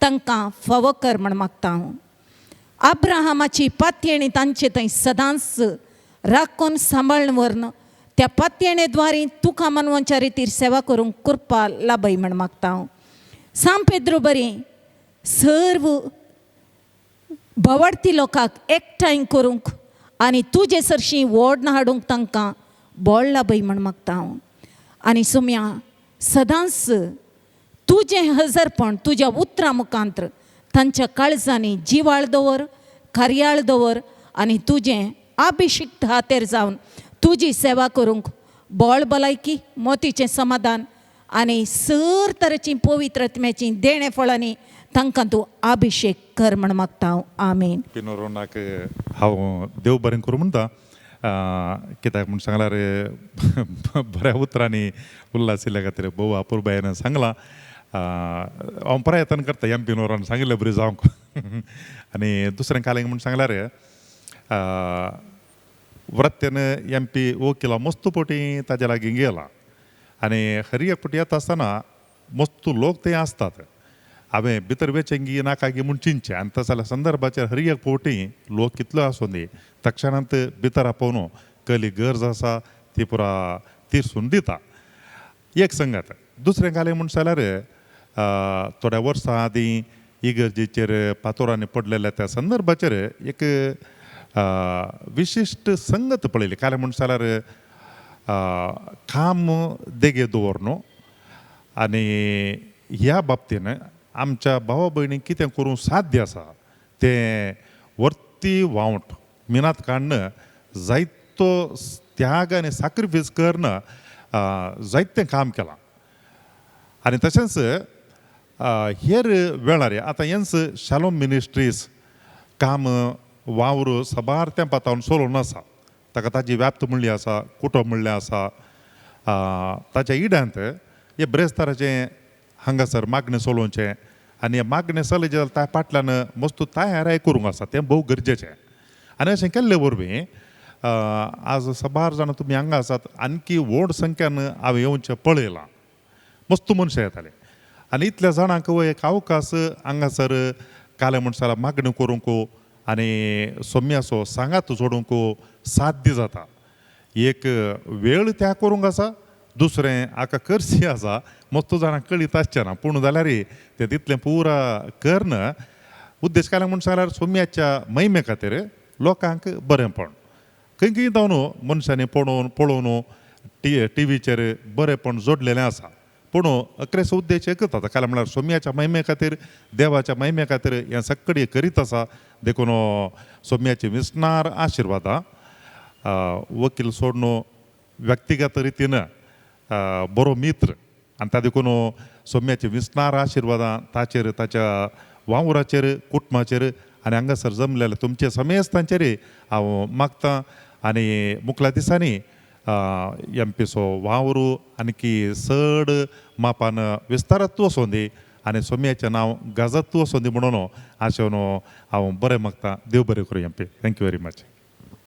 तांकां फावो कर म्हण मागता हांव. अब्राहमाची पातयेणी तांचे थंय सदांच राखून सांबाळून व्हरून त्या पातयेणेद्वारे तुका मनवंच्या रितीर सेवा करूंक कृपा लाभय म्हण मागता हांव. सांत पेद्रू बरी सर्व भवार्थी लोकांक एकठांय करूंक आनी तुजे सरशीं वोड हाडूंक तांकां बोळ लाभय म्हण मागता हांव. आनी सोम्या सदांच तुजें हजरपण तुज्या उतरां मुखांत्र तांच्या काळजांनी जिवाळ दवर, कार्याळ दवर आनी तुजें अभिषिक्त हातेर जावन तुजी सेवा करूंक बोळ भलायकी, मोतीचें समाधान आनी सर तरेची पवित्र आत्म्याची देणे फळांनी तांकां तूं अभिषेक कर म्हण मागता हांव. आमेन. पिनोरोनाक हांव देव बरें करूं म्हणटा, कित्याक म्हूण सांगल्यार बऱ्या उतरांनी उल्हासिल्ल्या खातीर भोव अपुरबायेन सांगलां. हांव प्रयत्न करता एम पिनोरान सांगिल्ले बरी जावंक. आनी दुसरें कालें म्हूण सांगल्यार व्रत्यान एम पी वकिला मस्त पटी ताज्या लागीं गेला आनी हर एक पटी येता आसतना मस्त लोक थंय आसतात. हांवें भितर वेचेंगी नाका गी म्हूण चिंतचें आनी तशें जाल्यार संदर्भाचेर हर एक फावटी लोक कितलो आसूं दी तक्षणांत भितर आपोवन कसली गरज आसा ती पुरा तिरसून दिता. एक संगत. दुसरें घालें म्हूण जाल्यार थोड्या वर्सां आदीं इगर्जेचेर पातोरांनी पडलेल्या त्या संदर्भाचेर एक विशिश्ट संगत पळयली. कालें म्हूण जाल्यार काम देगे दवर न्हू आनी ह्या बाबतीन आमच्या भावा भयणीक कितें करूंक साध्य आसा तें वर्ती वावट मिनात काडून जायतो त्याग आनी साक्रिफायस करून जायतें काम केलां. आनी तशेंच हेर वेळार आतां हेंच शालोम मिनिस्ट्रीज काम वावर साबार तेंपा तावन चलोवन आसा. ताका ताजी व्याप्त म्हणली आसा, कुटुंब म्हणलें आसा. ताच्या इड्यांत हे ब्रेस्ताराचें हांगासर मागणें चलोवचें आनी मागणें चलयचें जाल्यार त्या फाटल्यान मस्त तयाराय करूंक आसा तें भोव गरजेचें. आनी अशें केल्ले वरवीं आज साबार जाणां तुमी हांगा आसात, आणकी व्हड संख्यान हांवें येवचें पळयलां. मस्त मनशां येताले आनी इतल्या जाणांक एक अवकाश हांगासर कालें म्हण जाल्यार मागण्यो करूंक आनी सोम्याचो सांगात जोडूंक साध्य जाता. एक वेळ त्या करूंक आसा, दुसरें हाका करशी आसा. मस्त जाणां कळीत आसचें ना पूण जाल्यार तें तितलें पुरा करन उद्देश कालें म्हूण सांगल्यार सोम्याच्या महिमे खातीर लोकांक बरेंपण खंय खंय जावन मनशांनी पळोवन पळोवन टिवीचेर बरेंपण जोडलेलें आसा. पूण अकरेचो उद्देश एकच आसा, कालें म्हळ्यार सोम्याच्या महिमे खातीर देवाच्या महिमे खातीर हें सगळें करीत आसा. देखून सोम्याची विसणार आशिर्वादां वकील सोडून व्यक्तिगत रितीन बरो मित्र आनी ता देखून सोम्याची विसणार आशिर्वादां ताचेर ताच्या वावराचेर कुटुंबाचेर आनी हांगासर जमलेले तुमचे समेस्तांचेर हांव मागतां. आनी मुखल्या दिसांनी एम पीचो वावर आणकी चड मापान विस्तारात वचों दी आनी सोम्याचें नांव गाजत वचों दी म्हणून आशेवन हांव बरें मागतां. देव बरें करूं M P. Thank you very much.